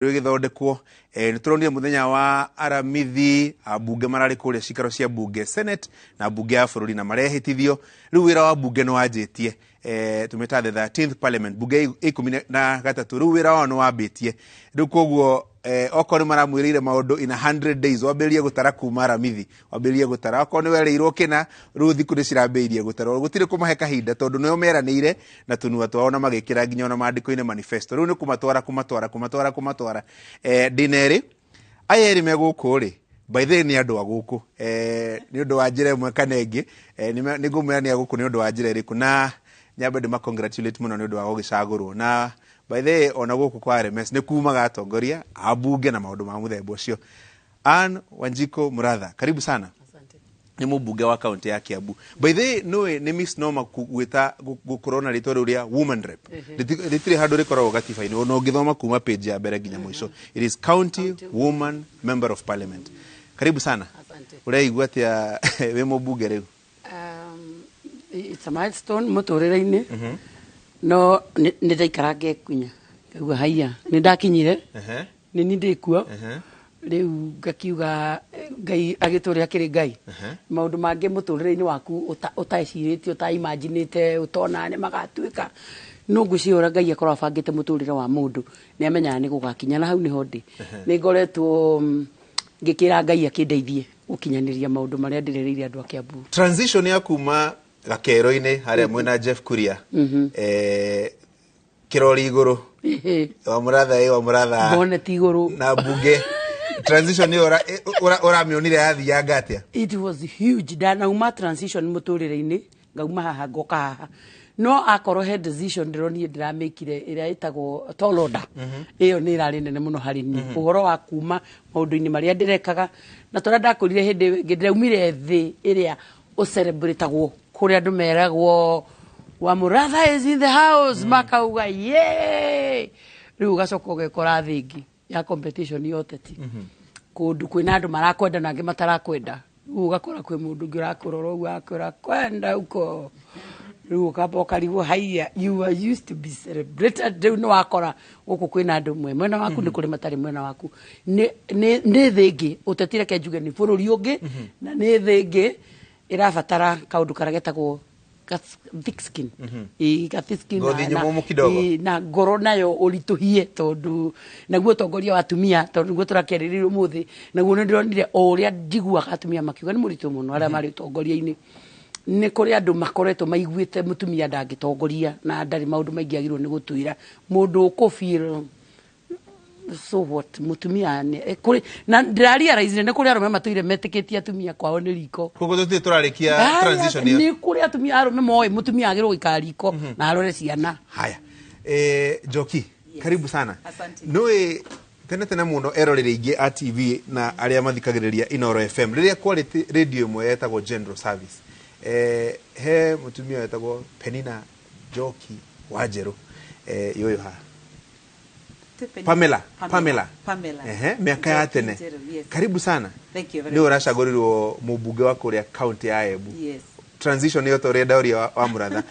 Ĩgĩthondekwo nĩ tũronire mũthenya wa Aramithi ambunge mararĩ kũrĩa cikaro cia bunge, Senate na bunge ya bũrũri, na marehĩtithio. Rĩu wĩra wa bunge nĩ wanjĩtie, tũmĩta the 13th parliament, bunge ya 13. Rĩu wĩra wao nĩ wambĩtie rĩu, koguo okorwo nĩ maramwĩrĩire maũndũ in 100 days, wambĩrĩrie gũtara kuma Aramithi, wambĩrĩrie gũtara. Okorwo nĩ werĩirwo kĩna, rĩu thikũ nĩ cirambĩrĩirie gũtarwo. Gũtirĩ kũmahe kahinda tondũ nĩo meranĩire na tũnua twao na magĩkĩra nginya ona maandĩko-inĩ, manifesto. Rĩu nĩ kũmatwara, kũmatwara, kũmatwara, kũmatwara. Ndĩna erĩ aya erĩ me gũkũ rĩ, by the way nĩ andũ a gũkũ nĩ ũndũ wa njĩra ĩmwe kana ĩngĩ. Nĩ ngũmwĩra nĩ a gũkũ nĩ ũndũ wa njĩra ĩrĩkũ, na nyambe ndĩma congratulate mũno nĩ ũndũ wa gũgĩcagũrwo. Na by the way, ona gũkũ kwa RMS nĩ kumaga atongoria a bunge na maũndũ ma mũthemba ũcio. Anne Wanjiku Muratha, karibu sana. Asante. Nĩ mũmbunge wa kaunti ya Kiambu. By the way, nĩũĩ nĩ misnomer gwĩta gũkorwo na rĩtwa rĩu rĩa woman rep. Rĩtirĩ handũ rĩkoragwo gatiba-inĩ. Ona ũngĩthoma kuma page ya mbere nginya mũico, it is county woman member of parliament. Karibu sana. Asante. Ũreigua atĩa wĩ mũmbunge rĩu? It's a milestone mũtũrĩre-inĩ, no nĩ ndaikara ngekunya ngaigua haiya nĩ ndakinyire. Nĩ ni ndĩkuo. Rĩu ngakiuga Ngai agĩtũre akĩrĩ Ngai. Maũndũ mangĩ mũtũrĩre-inĩ waku ũtecirĩtie, ũtaimaginĩte, ũtonaga nĩ magatuĩka, no ngwĩciria ũrĩa Ngai akorwo abangĩte mũtũrĩre wa mũndũ nĩ amenyaga nĩ gũgakinya, na hau nĩho ndĩ. Nĩ ngoretwo ngĩkĩra Ngai akĩndeithie gũkinyanĩria maũndũ marĩa ndĩrereire andũ a Kiambu. Transition ya kuma gakero-inĩ harĩa mwena Jeff Kuria, kĩrori igũrũ wa Mũratha, ĩ wa Mũratha. Boneti igũrũ. Na bunge, transition ĩyo ũramĩonire yathianga atĩa? It was huge. Ndanauma transition mũtũrĩre-inĩ, ngauma haha ngoka haha, no akorwo he decision ndĩronire ndĩramĩkire ĩrĩa ĩtagwo tall order, ĩyo nĩ ĩrarĩ nene mũno harĩ niĩ, ũhoro wa kuma maũndũ-inĩ marĩa ndĩrekaga na tũrĩa ndakũrire. Hĩndĩ ĩyo ĩngĩ ndĩraumire thĩ ĩrĩa ũcelebratagwo, kũrĩa andũ meragwo wa Muratha is in the house, makauga ye. Rĩu ũgacoka ũgekora thĩ ĩngĩ ya competition ya ũteti, kũndũ kwĩna andũ marakwenda na angĩ matarakwenda. Rĩu ũgakora kwĩ mũndũ ũngĩ ũrakũrora ũguo akwĩra kwenda huko. Rĩu ũkamba ũkarigwo, haiya, you are used to be celebrated, rĩu nĩ wakora gũkũ kwĩna andũ mwe mwena waku, nĩ kũrĩ matarĩ mwena waku. Nĩ thĩ ĩngĩ ũteti, reke njuge nĩ bũrũri ũngĩ, na nĩ thĩ ĩngĩ ĩrabatara kaũndũ karĩa getagwo thick skin. Ĩĩ, ga thick skin. Ngothi nyũmũ kidogo. Ĩĩ, na ngoro nayo ũritũhie, tondũ naguo ũtongoria wa atumia, tondũ nĩguo tũrakĩarĩrĩria ũmũthĩ, naguo nĩ ndĩronire o ũrĩa njiguaga atumia makiuga nĩ mũritũ mũno arĩa marĩ ũtongoria-inĩ. Nĩ kũrĩ andũ makoretwo maiguĩte mũtumia ndangĩtongoria na ndarĩ maũndũ maingĩ agĩrĩirwo nĩ gũtwĩra mũndũ ũkũ feel so what mũtumia kũrĩ na ndĩrarealize nĩ kũrĩ arũme matũire metĩkĩtie atumia kwao nĩ riko. Koguo tũtirĩ tũrarĩkia Aya, transition ĩyo. Nĩ kũrĩ atumia arũme moĩ mũtumia agĩrĩirwo gũikara riko na arore ciana. Haya, Njoki, karibu sana. Asante. Nĩũĩ tene tene mũno, eroreri aingĩ a TV na arĩa mathikagĩrĩria Inoro FM, rĩrĩa kwarĩ radio ĩmwe yetagwo General Service, he mũtumia wetagwo Penina Njoki wa Njerũ, yũyũ haha. Pamela. Pamela. Pamela. Ehe, mĩaka ya Njoki tene. Njerũ, yes. Karibu sana. Thank you very Nĩ much. ũracagũrirwo mũmbunge wa kũrĩa kaunti ya Embu. Yes. Transition ĩyo ta ũrĩa ndauria wa Mũratha,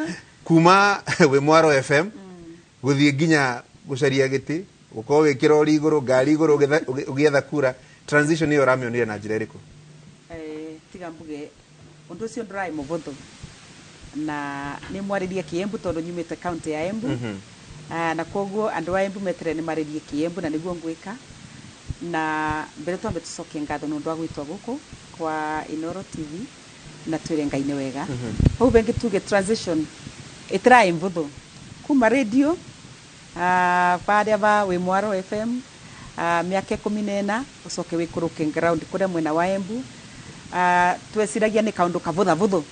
kuma wĩ Mwaro FM gũthiĩ nginya gũcaria gĩtĩ, gũkorwo wĩ kĩrori igũrũ, ngari igũrũ, ũgĩetha kura, transition ĩyo ũramĩonire na njĩra ĩrĩkũ? Tiga mbuge ũndũ ũcio ndũrarĩ mũbũthũ, na nĩ mwarĩrie Kĩembu tondũ nyumĩte kaunti ya Embu. Ah, na koguo andũ a Embu metere nĩ marĩrie Kĩembu na nĩguo ngwĩka. Na mbere twambe tũcokie ngatho nĩ ũndũ wa gwĩtwo gũkũ kwa Inoro TV, na twĩre Ngai nĩ wega. Hau bengi tuge transition ĩtĩrarĩ mvũthũ kuma radio barĩa ba wĩ Mwaro FM mĩaka 14, ũcoke wĩkũrũke ground kũrĩa mwena wa Embu. Tweciragia nĩ kaũndũ kavũthavũthũ,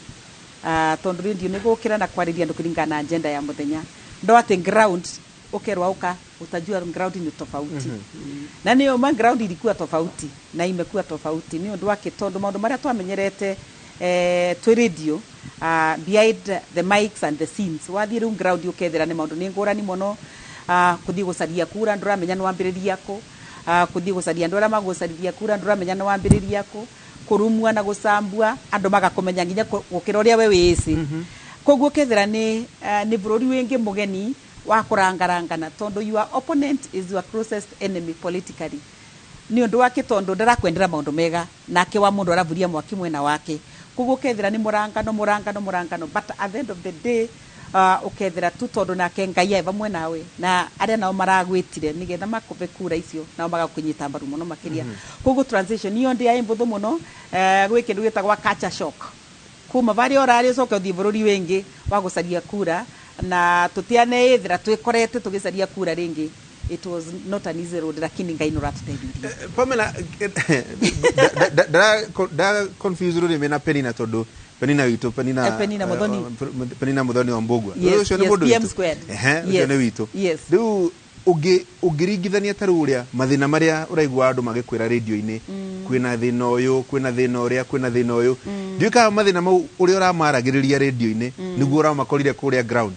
tondũ radio nĩ gũkĩra na kwarĩria andũ kũringana na agenda ya mũthenya, ndo atĩ ground ũkerwa ũka utajua ground ni tofauti. Na nĩ ma ground ilikuwa tofauti na imekuwa tofauti nĩ ũndũ wake, tondũ maũndũ marĩa twamenyerete twĩ radio, behind the mics and the scenes, wathiĩ rĩu ground ũkethera nĩ maũndũ nĩ ngũrani mũno. Kũthiĩ gũcaria kura ndũramenya nĩ wambĩrĩria kũ, kũthiĩ gũcaria andũ arĩa magũcarithia kura ndũramenya nĩ wambĩrĩria kũ, kũrumua na gũcambua andũ magakũmenya nginya gũkĩra ũrĩa we wĩĩci. Koguo ũkethera nĩ bũrũri wĩngĩ mũgeni. Wa kũrangarangana, tondũ your opponent is your closest enemy politically, nĩ ũndũ wake, tondũ ndarakwendera maũndũ mega, nake wa mũndũ araburia mwaki mwena wake. Koguo ũkethira nĩ mũrangano, mũrangano, mũrangano, but at the end of the day ũkethira tu tondũ nake Ngai e vamwe nawe, na arĩa nao maragwĩtire nĩgetha makũbe kura icio nao magakũnyita mbaru mũno makĩria. Koguo transition iyo ndĩ yarĩ mbũthũ mũno. Gwĩ kĩndũ gĩtagwa culture shock, kuma varĩa ũrarĩ ũcoke ũthiĩ bũrũri wĩngĩ wa gũcaria kura, na tũtianeĩthira twĩkorete tũgĩcaria kura rĩngĩ. It was not an easy road, lakini Ngai nĩ ũratũteithirie. Pamela, nda confuse rũrĩmĩ na Penina, tondũ Penina witũ, Penina. Penina Muthoni. Penina Muthoni wa Mbũgua. Yes, ũcio nĩ yes, mũndũ PM witũ. squared. Ehe, ũcio Yes, nĩ witũ. Yes. Rĩu ũngĩringithania ta rĩu ũrĩa mathĩna marĩa ũraigua andũ magĩkwĩra rĩndio-inĩ, kwĩna thĩna ũyũ, kwĩna thĩna ũrĩa, kwĩna thĩna ũyũ, ndiũĩ kana mathĩna mau ũrĩa ũramaragĩrĩria rĩndio-inĩ nĩguo ũramakorire kũrĩa ground?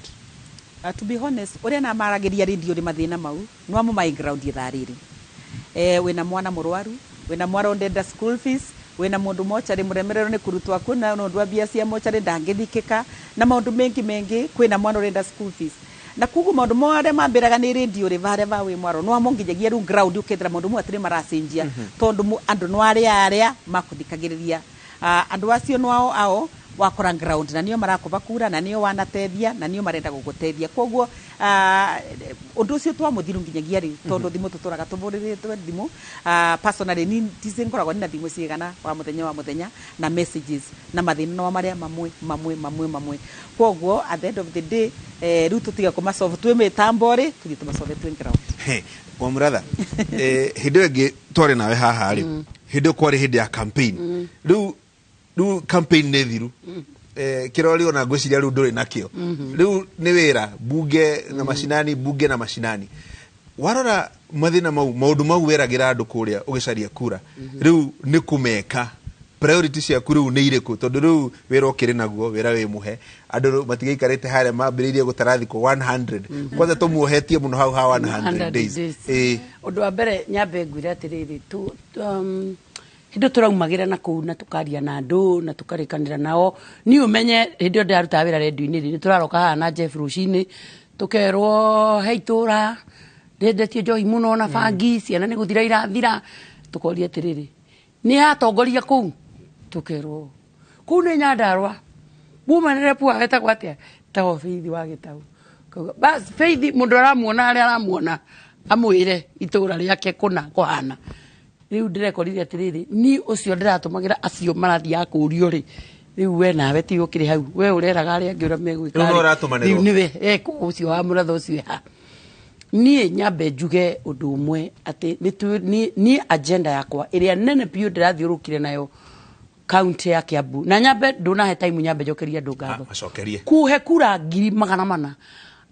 To be honest, ũrĩa namaragĩria rĩndio rĩ, mathĩna mau nwamo mai ground ithaa rĩrĩ. Wĩna mwana mũrwaru, wĩna mwana ũndenda school fees, wĩna mũndũ mocarĩ mũremererwo nĩ kũrutwo kuo na ũndũ wa mbia cia mocarĩ ndangĩthikĩka, na maũndũ mengi mengi. Kwĩna mwana ũrenda school fees, na koguo maũndũ marĩa mambĩraga nĩ rĩndio rĩ, varĩa va wĩ mwaro nwamo nginyagia rĩu ground ũkethira maũndũ mau atirĩ maracenjia, tondũ andũ no arĩa arĩa makũthikagĩrĩria. Andũ acio no ao wakora ground, na nĩo marakũba kura, na nĩo wanatethia, na nĩo marenda gũgũteithia. Koguo ũndũ ũcio twamũthiru nginyagia rĩu, tondũ thimũ tũtũraga tũbũrĩrĩtwe thimũ. Personally ni ticĩ ngoragwo nina thimũ cigana wa mũthenya wa mũthenya, na messages na mathĩna no marĩa mamwe mamwe mamwe mamwe. Koguo at the end of the day, rĩu tũtiga kũmasolve twĩ mĩtambo rĩ, tũthiĩ tũmasolve twĩ ground. He, wa mũratha, hĩndĩ ĩyo ĩngĩ twarĩ nawe haha rĩ, hĩndĩ ĩyo kwarĩ hĩndĩ ya campaign. Rĩu campaign nĩ thiru. Kĩrori ona ngwĩciria rĩu ndũrĩ nakĩo, rĩu nĩ wĩra bunge na macinani, bunge na macinani. Warora mathĩna mau, maũndũ mau weragĩra andũ kũrĩa ũgĩcaria kura, rĩu nĩ kũmeka. Priority ciaku rĩu nĩ irĩkũ? Tondũ rĩu wĩra ũkĩrĩ naguo, wĩra wĩ mũhe, andũ rĩu matigaikarĩte harĩa mambĩrĩirie gũtara thikũ 100. Kwanza tũmuohetie mũno hau ha 100 days. Ĩĩ. Ũndũ wa mbere, nyambe ngwĩre atĩrĩrĩ, hĩndĩ ĩyo tũraumagĩra na kũu na tũkaria na andũ na tũkarĩkanĩra nao, niĩ ũmenye hĩndĩ ĩyo ndĩrarutaga wĩra rendio-inĩ rĩ, nĩ tũraroka haha na Jeff rũcinĩ, tũkerwo he itũra rĩendetie njohi mũno na bangi, ciana nĩ gũthira irathira. Tũkoria atĩrĩrĩ, nĩ atongoria kũu? Tũkerwo kũu nĩ Nyandarũa, woman rep wao etagwo atĩa? Etagwo Faith wa Gĩtau. Kauga, bas Faith, mũndũ aramuona harĩa aramuona amwĩre itũra rĩake kũna kũhana. Rĩu ndĩrekorire atĩrĩrĩ, niĩ ũcio ndĩratũmagĩra acio marathiaga kũũrio rĩ, rĩu we nawe ti ũkĩrĩ hau, we ũreraga arĩa angĩ ũrĩa megwĩka. Rĩu no rĩ. ũratũmanĩrwo. Rĩu nĩwe ũcio wa mũratho ũcio ha. Niĩ nyambe njuge ũndũ ũmwe atĩ niĩ agenda yakwa ĩrĩa nene biũ ndĩrathiũrũkire nayo kaunti ya Kiambu, na nyambe ndũnahe time, nyambe njokerie andũ ngatho. Macokerie. Kuhe kura 400,000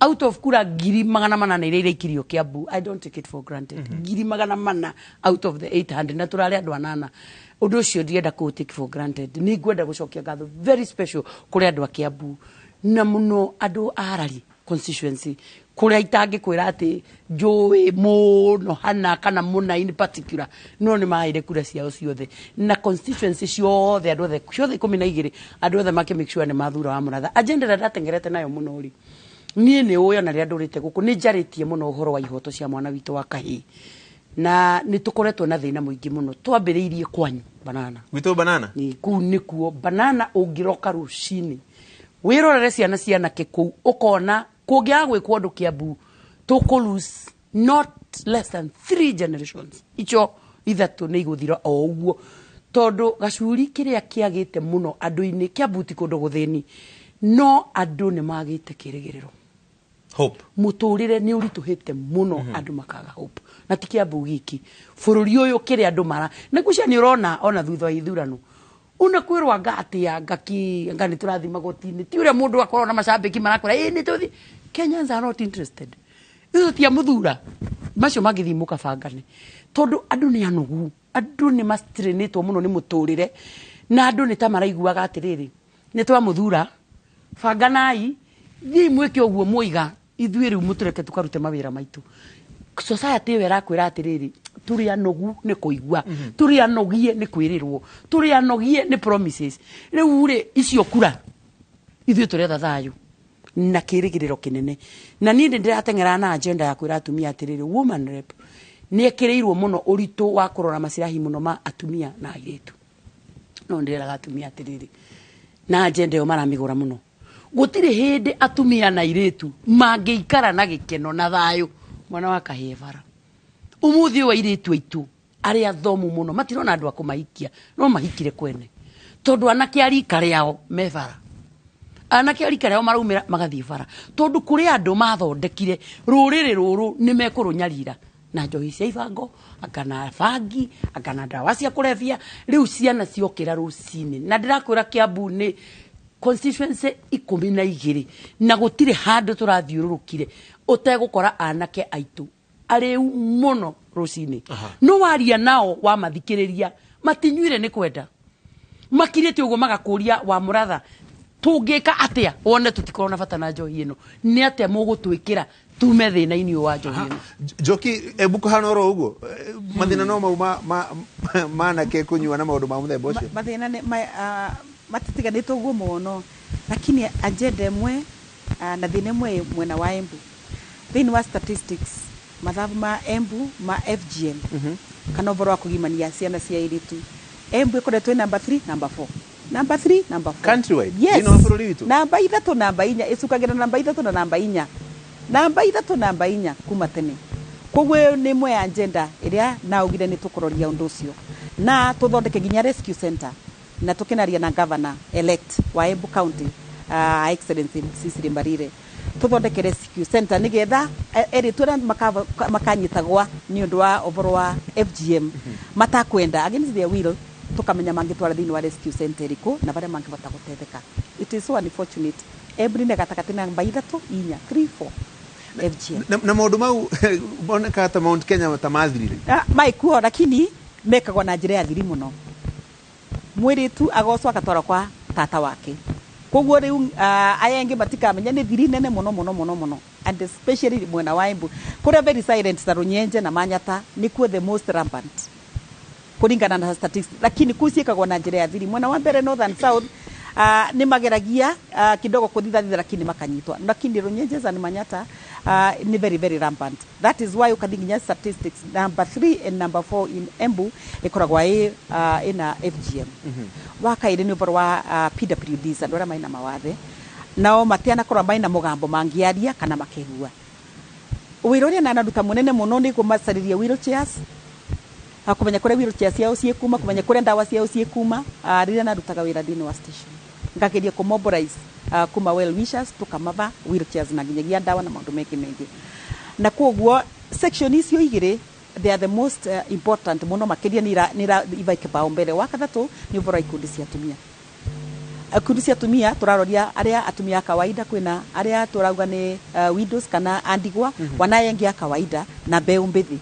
out of kura 400,000 na iria iraikirio Kiambu, I don't take it for granted. 400,000 out of the 800, na turarĩ andũ anana. Ũndũ ũcio ndienda kũ take for granted. Nĩ ngwenda gũcokia ngatho very special kũrĩ andũ a Kiambu, na mũno andũ a Harari constituency, kũrĩa itangĩkwĩra atĩ njũĩ mũno hana kana mũna in particular, no nĩ maheire kura ciao ciothe, na constituency ciothe, andũ othe ciothe 12, andũ othe makĩ make sure nĩ mathura wa mũratha. Agenda ĩrĩa ndatengerete nayo mũno rĩ, niĩ nĩ ũĩ ona rĩrĩa ndũrĩte gũkũ nĩ njarĩtie mũno ũhoro wa ihoto cia mwana witũ wa kahĩĩ, na nĩ tũkoretwo na thĩna mũingĩ mũno. Twambĩrĩirie kwanyu Banana. Gwitũ Banana. Nĩ kũu nĩkuo Banana. Ũngĩroka rũcinĩ wĩrorere ciana cianake kũu, ũkona kũngĩaga gwĩkwo ũndũ Kiambu tũkũ lose not less than three generations. Icio ithatũ nĩ igũthira o ũguo, tondũ gacuri kĩrĩa kĩagĩte mũno andũ-inĩ Kiambu ti kũndũ gũthĩni, no andũ nĩ magĩte kĩrĩgĩrĩro. Hope. Mũtũrĩre nĩ ũritũhĩte mũno, andũ makaga hope, na ti Kiambu giki, bũrũri ũyũ kĩrĩa andũ mara na ngwĩciria nĩ ũrona ona thutha wa ithurano una kwĩrwo anga atĩa, anga ki anga nĩ tũrathiĩ magoti-inĩ, ti ũrĩa mũndũ akorwo na macambĩki marakwĩra ĩ nĩ tũthiĩ. Kenyans are not interested. Ithuĩ tũtiamũthura, macio mangĩthiĩ mũkabangane, tondũ andũ nĩ anogu, andũ nĩ mastirenĩtwo mũno nĩ mũtũrĩre, na andũ nĩ ta maraiguaga atĩrĩrĩ, nĩ twamũthura, banganai, thiĩi mwĩke ũguo mwoiga, ithuĩ rĩu mũtũreke tũkarute mawĩra maitũ. Society ĩyo ĩrakwĩra atĩrĩrĩ, tũrĩ anogu nĩ kũigua, tũrĩ anogie nĩ kwĩrĩrwo, tũrĩ anogie nĩ promises. Rĩu rĩ, icio kura ithuĩ tũretha thayũ. Na kĩrĩgĩrĩro kĩnene. Na niĩ nĩ ndĩrateng'era na agenda ya kwĩra atumia atĩrĩrĩ, woman rep nĩ ekĩrĩirwo mũno ũritũ wa kũrora macirahi mũno ma atumia na airĩtu. No ndĩreraga atumia atĩrĩrĩ, na agenda ĩyo maramĩgũra mũno. Gũtirĩ hĩndĩ atumia na airĩtu mangĩikara na gĩkeno na thayũ mwana wa kahĩĩ bara. Ũmũthĩ ũyũ airĩtu aitũ arĩa athomu mũno matirona andũ a kũmahikia, no mahikire kwene tondũ anake a rika rĩao me bara. Anake a rika rĩao maraumĩra magathiĩ bara tondũ kũrĩ andũ mathondekire rũrĩrĩ rũrũ nĩ mekũrũnyarira na njohi cia ibango kana bangi kana ndawa cia kũrebia. Rĩu ciana ciokĩra rũcinĩ, na ndĩrakwĩra Kiambu nĩ constituency 12 na gũtirĩ handũ tũrathiũrũrũkire ũtegũkora anake aitũ arĩu mũno rũcinĩ. No waria nao wamathikĩrĩria matinyuire nĩ kwenda, makirĩte ũguo magakũria wa mũratha tũngĩka atĩa wone tũtikorwo na bata na njohi ĩno, nĩ atĩa mũgũtwĩkĩra tume thĩna-inĩ ũyũ wa njohi ĩno. Njoki, Embu kũhana oro ũguo, mathĩna no mau manake kũnyua na maũndũ ma mũthemba ũcio. Mathĩna nĩ matitiganĩte ũguo mũno, lakini agenda ĩmwe na thĩna ĩmwe mwena wa Embu thĩinĩ wa statistics mathabu ma Embu ma FGM kana ũhoro wa kũgimania ciana cia airĩtu, Embu ĩkoretwo ĩ number 3, number 4, number 3, number 4. Countrywide? Yes. Thĩinĩ wa bũrũri witũ? Namba 3, namba 4, ĩcukagĩra namba 3 na namba 4, namba 3, namba 4 kuma tene. Koguo ĩyo nĩ ĩmwe ya agenda ĩrĩa naugire nĩ tũkũroria ũndũ ũcio na tũthondeke nginya rescue center, na tũkĩnaria na governor elect wa Embu County, Excellency Cecily Mbarire, tũthondeke rescue center nĩgetha erĩtu arĩa makanyitagwa nĩ ũndũ wa ũhoro wa FGM matakwenda against their will, tũkamenya mangĩtwara thĩinĩ wa rescue center ĩrĩkũ na barĩa mangĩhota gũteithĩka. It is so unfortunate, Embu nĩ gatagatĩ namba 3, 4, 3, 4 FGM. Na maũndũ mau monekaga ta Mount Kenya ta mathirire. Maikuo, lakini mekagwo na njĩra ya thiri mũno. Mwĩrĩtu agocwo agatwarwo kwa tata wake, koguo rĩu aya angĩ matikamenya nĩ thiri nene mũno mũno mũno mũno, and especially mwena wa Embu kũrĩa very silent ta Runyenje na Manyata nĩkuo the most rampant kũringana na statistics, lakini kuu ciĩkagwo na njĩra ya thiri. Mwena wa mbere north and south nĩ mageragia kidogo kũthithathitha lakini makanyitwa, lakini Runyenje na Manyata ni very very rampant. That is why ukathi nginya statistics number 3 and number 4 in Embu ĩkoragwo ĩ ĩna FGM. Wa kaĩrĩ nĩ ũhoro wa PWDs, andũ arĩa maina mawathe nao matianakorwo maina mũgambo mangĩaria kana makegua. Wĩra ũrĩa nanaruta mũnene mũno nĩ kũmacarĩria wheelchairs, kũmenya kũrĩa wheelchair ciao ciĩkuma, kũmenya kũrĩa ndawa ciao ciĩkuma. Rĩrĩa narutaga wĩra thĩinĩ wa station ngageria kũmobilize kuma well wishers tũkamava wheelchairs na nginyagia ndawa na maũndũ mengĩ mengĩ. Na koguo section icio igĩrĩ they are the most important mũno makĩria nĩ iva kipaumbele. Wa gatatũ nĩ ũhoro wa ikundi cia atumia. Ikundi cia atumia tũraroria arĩa atumia a kawaida, kwĩna arĩa tũrauga nĩ widows kana andigwa, wanaye angĩ a kawaida na mbeũ mbĩthĩ.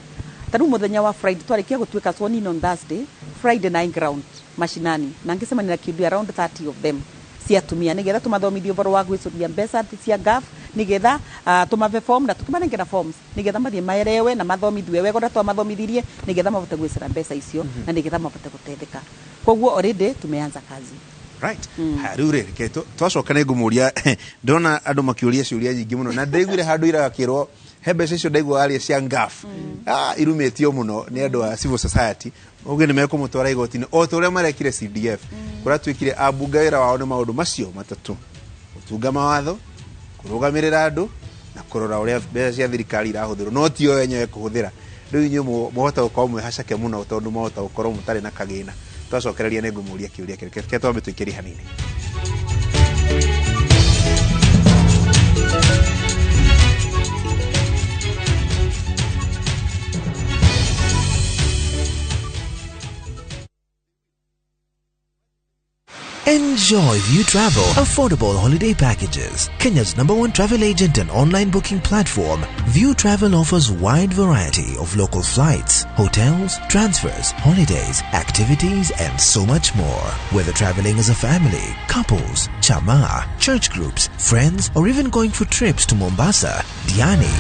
Ta rĩu mũthenya wa Friday twarĩkia gũtuĩka sworn in on Thursday, Friday nine ground mashinani na ngĩcemania na kĩndũ around 30 of them cia atumia nĩgetha tũmathomithie ũhoro wa gwĩcũria mbeca cia NGAAF, nĩgetha tũmabe form na tũkĩmanengera forms nĩgetha mathiĩ maerewe na mathomithue wega ũrĩa twamathomithirie nĩgetha mahote gwĩcĩra mbeca icio na nĩgetha mahote gũteithĩka. Koguo already tumeanza kazi. Right. Haya, rĩu rĩ, reke twacoka nĩ ngũmũria. Ndona andũ makĩũria ciũria nyingĩ mũno na ndĩraiguire handũ ira gakĩrwo he mbeca icio ndaigua aria cia NGAAF irumĩtio mũno nĩ andũ a civil society, ũguo nĩ mekũmũtwara igoti-inĩ o ta ũrĩa marekire CDF kũrĩa tuĩkire ambunge wĩra wao nĩ maũndũ macio matatũ: gũtunga mawatho, kũrũgamĩrĩra andũ na kũrora ũrĩa mbeca cia thirikari irahũthĩrwo, no tio enyewe kũhũthĩra. Rĩu inyuĩ mũhota gũkorwo mwĩ hacake mũno tondũ mwahota gũkorwo mũtarĩ na kagĩna. Twacokereria nĩ ngũmũria kĩũria kĩrĩ kĩrĩa twambe tũikĩrie hanini. Enjoy View Travel affordable holiday packages. Kenya's number one travel agent and online booking platform, View Travel offers wide variety of local flights, hotels, transfers, holidays, activities, and so much more. Whether traveling as a family, couples, chama, church groups, friends, or even going for trips to Mombasa, Diani,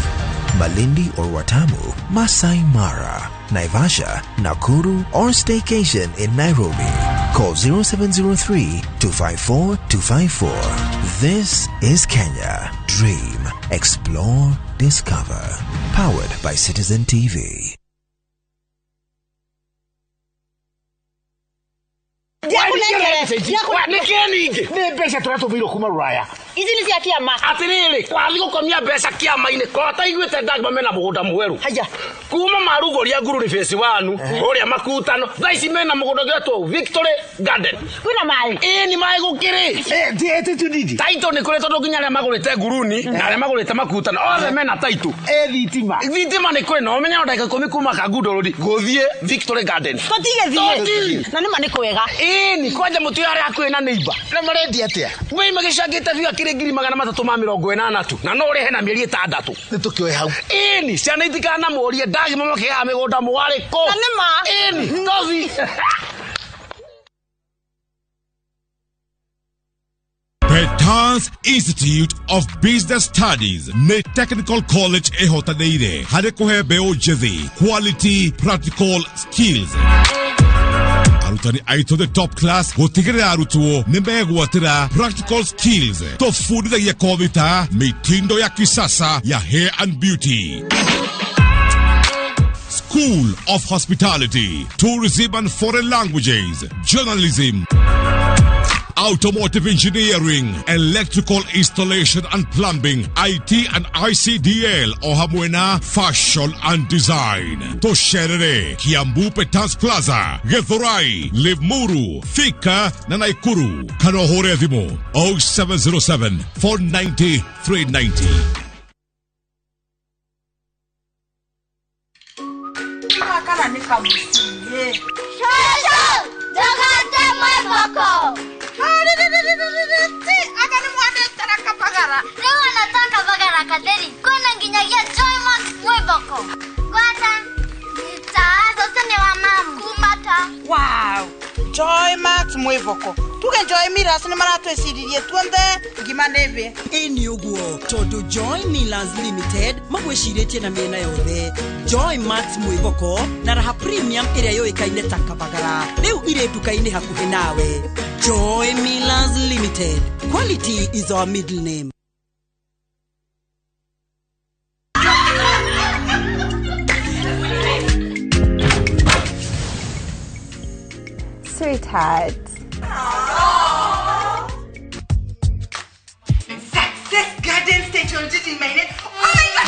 Malindi or Watamu, Masai Mara, Naivasha, Nakuru, or staycation in Nairobi. Call 0703 254 254. This is Kenya. Dream. Explore, discover. Powered by Citizen TV. Nä ningä nä mbeca tå ratå kuma ruraya. Ici nĩ cia kĩama. Atirĩrĩ, wathiĩ gũkomia mbeca kĩama-inĩ ko taiguĩte ndagma mena mũgũnda mwerũ. Haya. Kuma marugũria ngururi phase 1 ũrĩa makutano, thaa ici mena mũgũnda ũgĩtwo Victory Garden. Kwĩna maĩ? Ĩĩ, nĩ maĩ gũkĩrĩ. Taito nĩ kũrĩ, tondũ nginya arĩa magũrĩte nguruni na arĩa magũrĩte makutano othe mena taito. Thitima. Thitima nĩ kũrĩ, na ũmenye o ndagĩka 10 kuma Kangundo Road gũthiĩ Victory Garden. Tũtigĩthiĩ. Tũti. Na nĩma nĩ kwega. Ĩĩ, ni kwanja mũtuyo harĩa hakuhĩ na neighbor. Na marendia atĩa? Bei magĩcangĩte biũ akĩrĩ 380,000 tu, na no ũrĩhe na mĩeri 6. Nĩ tũkĩoe hau. Ĩni, ciana itikanamũrie ndagima makĩgaga mĩgũnda mwarĩ kũ. Na nĩma. Ĩni, tothi. Petans Institute of Business Studies nĩ technical college ĩhotanĩire harĩ kũhe mbeũ njĩthĩ quality practical skills. Arutani aitũ the top class gũtigĩrĩra arutwo nĩ megwatĩra practical skills. Tũbundithagia kothi ta mitindo ya kisasa ya hair and beauty, School of Hospitality, Tourism and Foreign Languages, Journalism, Automotive Engineering, Electrical Installation and Plumbing, IT and ICDL, o hamwe na Fashion and Design. Tũcerere Kiambu Petans Plaza, Githurai, Limuru, Thika na Naikuru. Kana ũhũre thimũ 0707 490 390. Kana nĩ kamũciĩ. Cũcũ, ndũgate mwĩboko. Anga nĩ mwanetera kabagara. Rĩu ona to kabagara katheri, kwĩna nginyagia Joymax mwĩboko. Gwata, ta cũcũ nĩ wa mamu. Kumata. Wow! Joy Max mwĩboko. Tuge Joy Millers nĩ maratwĩciririe tuonthe ngima nĩ thĩ. Ĩ nĩ ũguo, tondũ Joy Millers Limited magwĩcirĩtie na mĩena yothe. Joy Max mwĩboko na Raha Premium ĩrĩa yũĩkaine ta kabagara rĩu irĩ nduka-inĩ hakuhĩ nawe. Joy Millers Limited, quality is our middle name. Sweetheart. Success Garden Station Jiji-maine. Oh my God!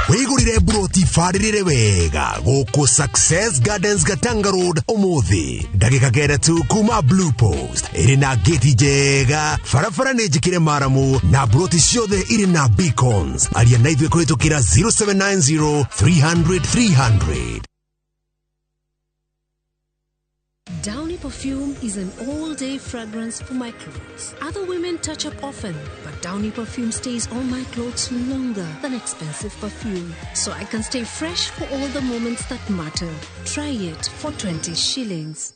Wĩgũrĩre mburoti barĩrĩre wega gũkũ Success Gardens, Gatanga Road, ũmũthĩ, ndagĩka 9 tu kuma Blue Post. Ĩrĩ na ngĩti njega, barabara nĩ njĩkĩre maramu, na mburoti ciothe irĩ na beacons. Aria na ithuĩ kũhĩtũkĩra 0790 300 300. Downy perfume is an all-day fragrance for my clothes. Other women touch up often, but Downy perfume stays on my clothes longer than expensive perfume, so I can stay fresh for all the moments that matter. Try it for 20 shillings.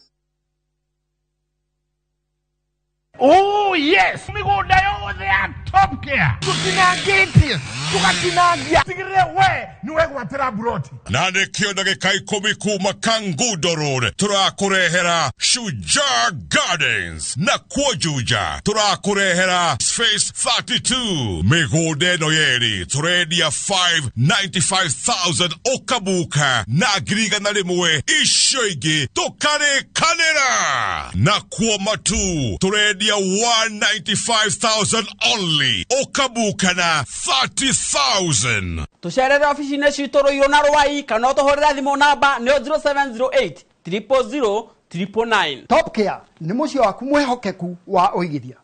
Oh yes, mĩgũnda yothe ya Top Care tũtinangĩtie, tũgatinangia, tigĩrĩre we nĩ wegwatĩra mburoti. Na nĩkĩo ndagĩka 10 kuma Kangundo Road tũrakũrehera Shujaa Gardens, na kuo Juja tũrakũrehera Phase 32. Mĩgũnda ĩno yerĩ tũrendia 595,000 ũkabuka na 100,000, icio ingĩ tũkarĩkanĩra. Na kuo Matu tũrendia 195,000 only, ũkabuka na 30,000. Tũcerere obici-inĩ citũ Rũirũ na Rwai, kana ũtũhũrĩre thimũ namba nĩyo 0708 000 999. Top Care nĩ mũciĩ waku mwĩhokeku wa ũigithia.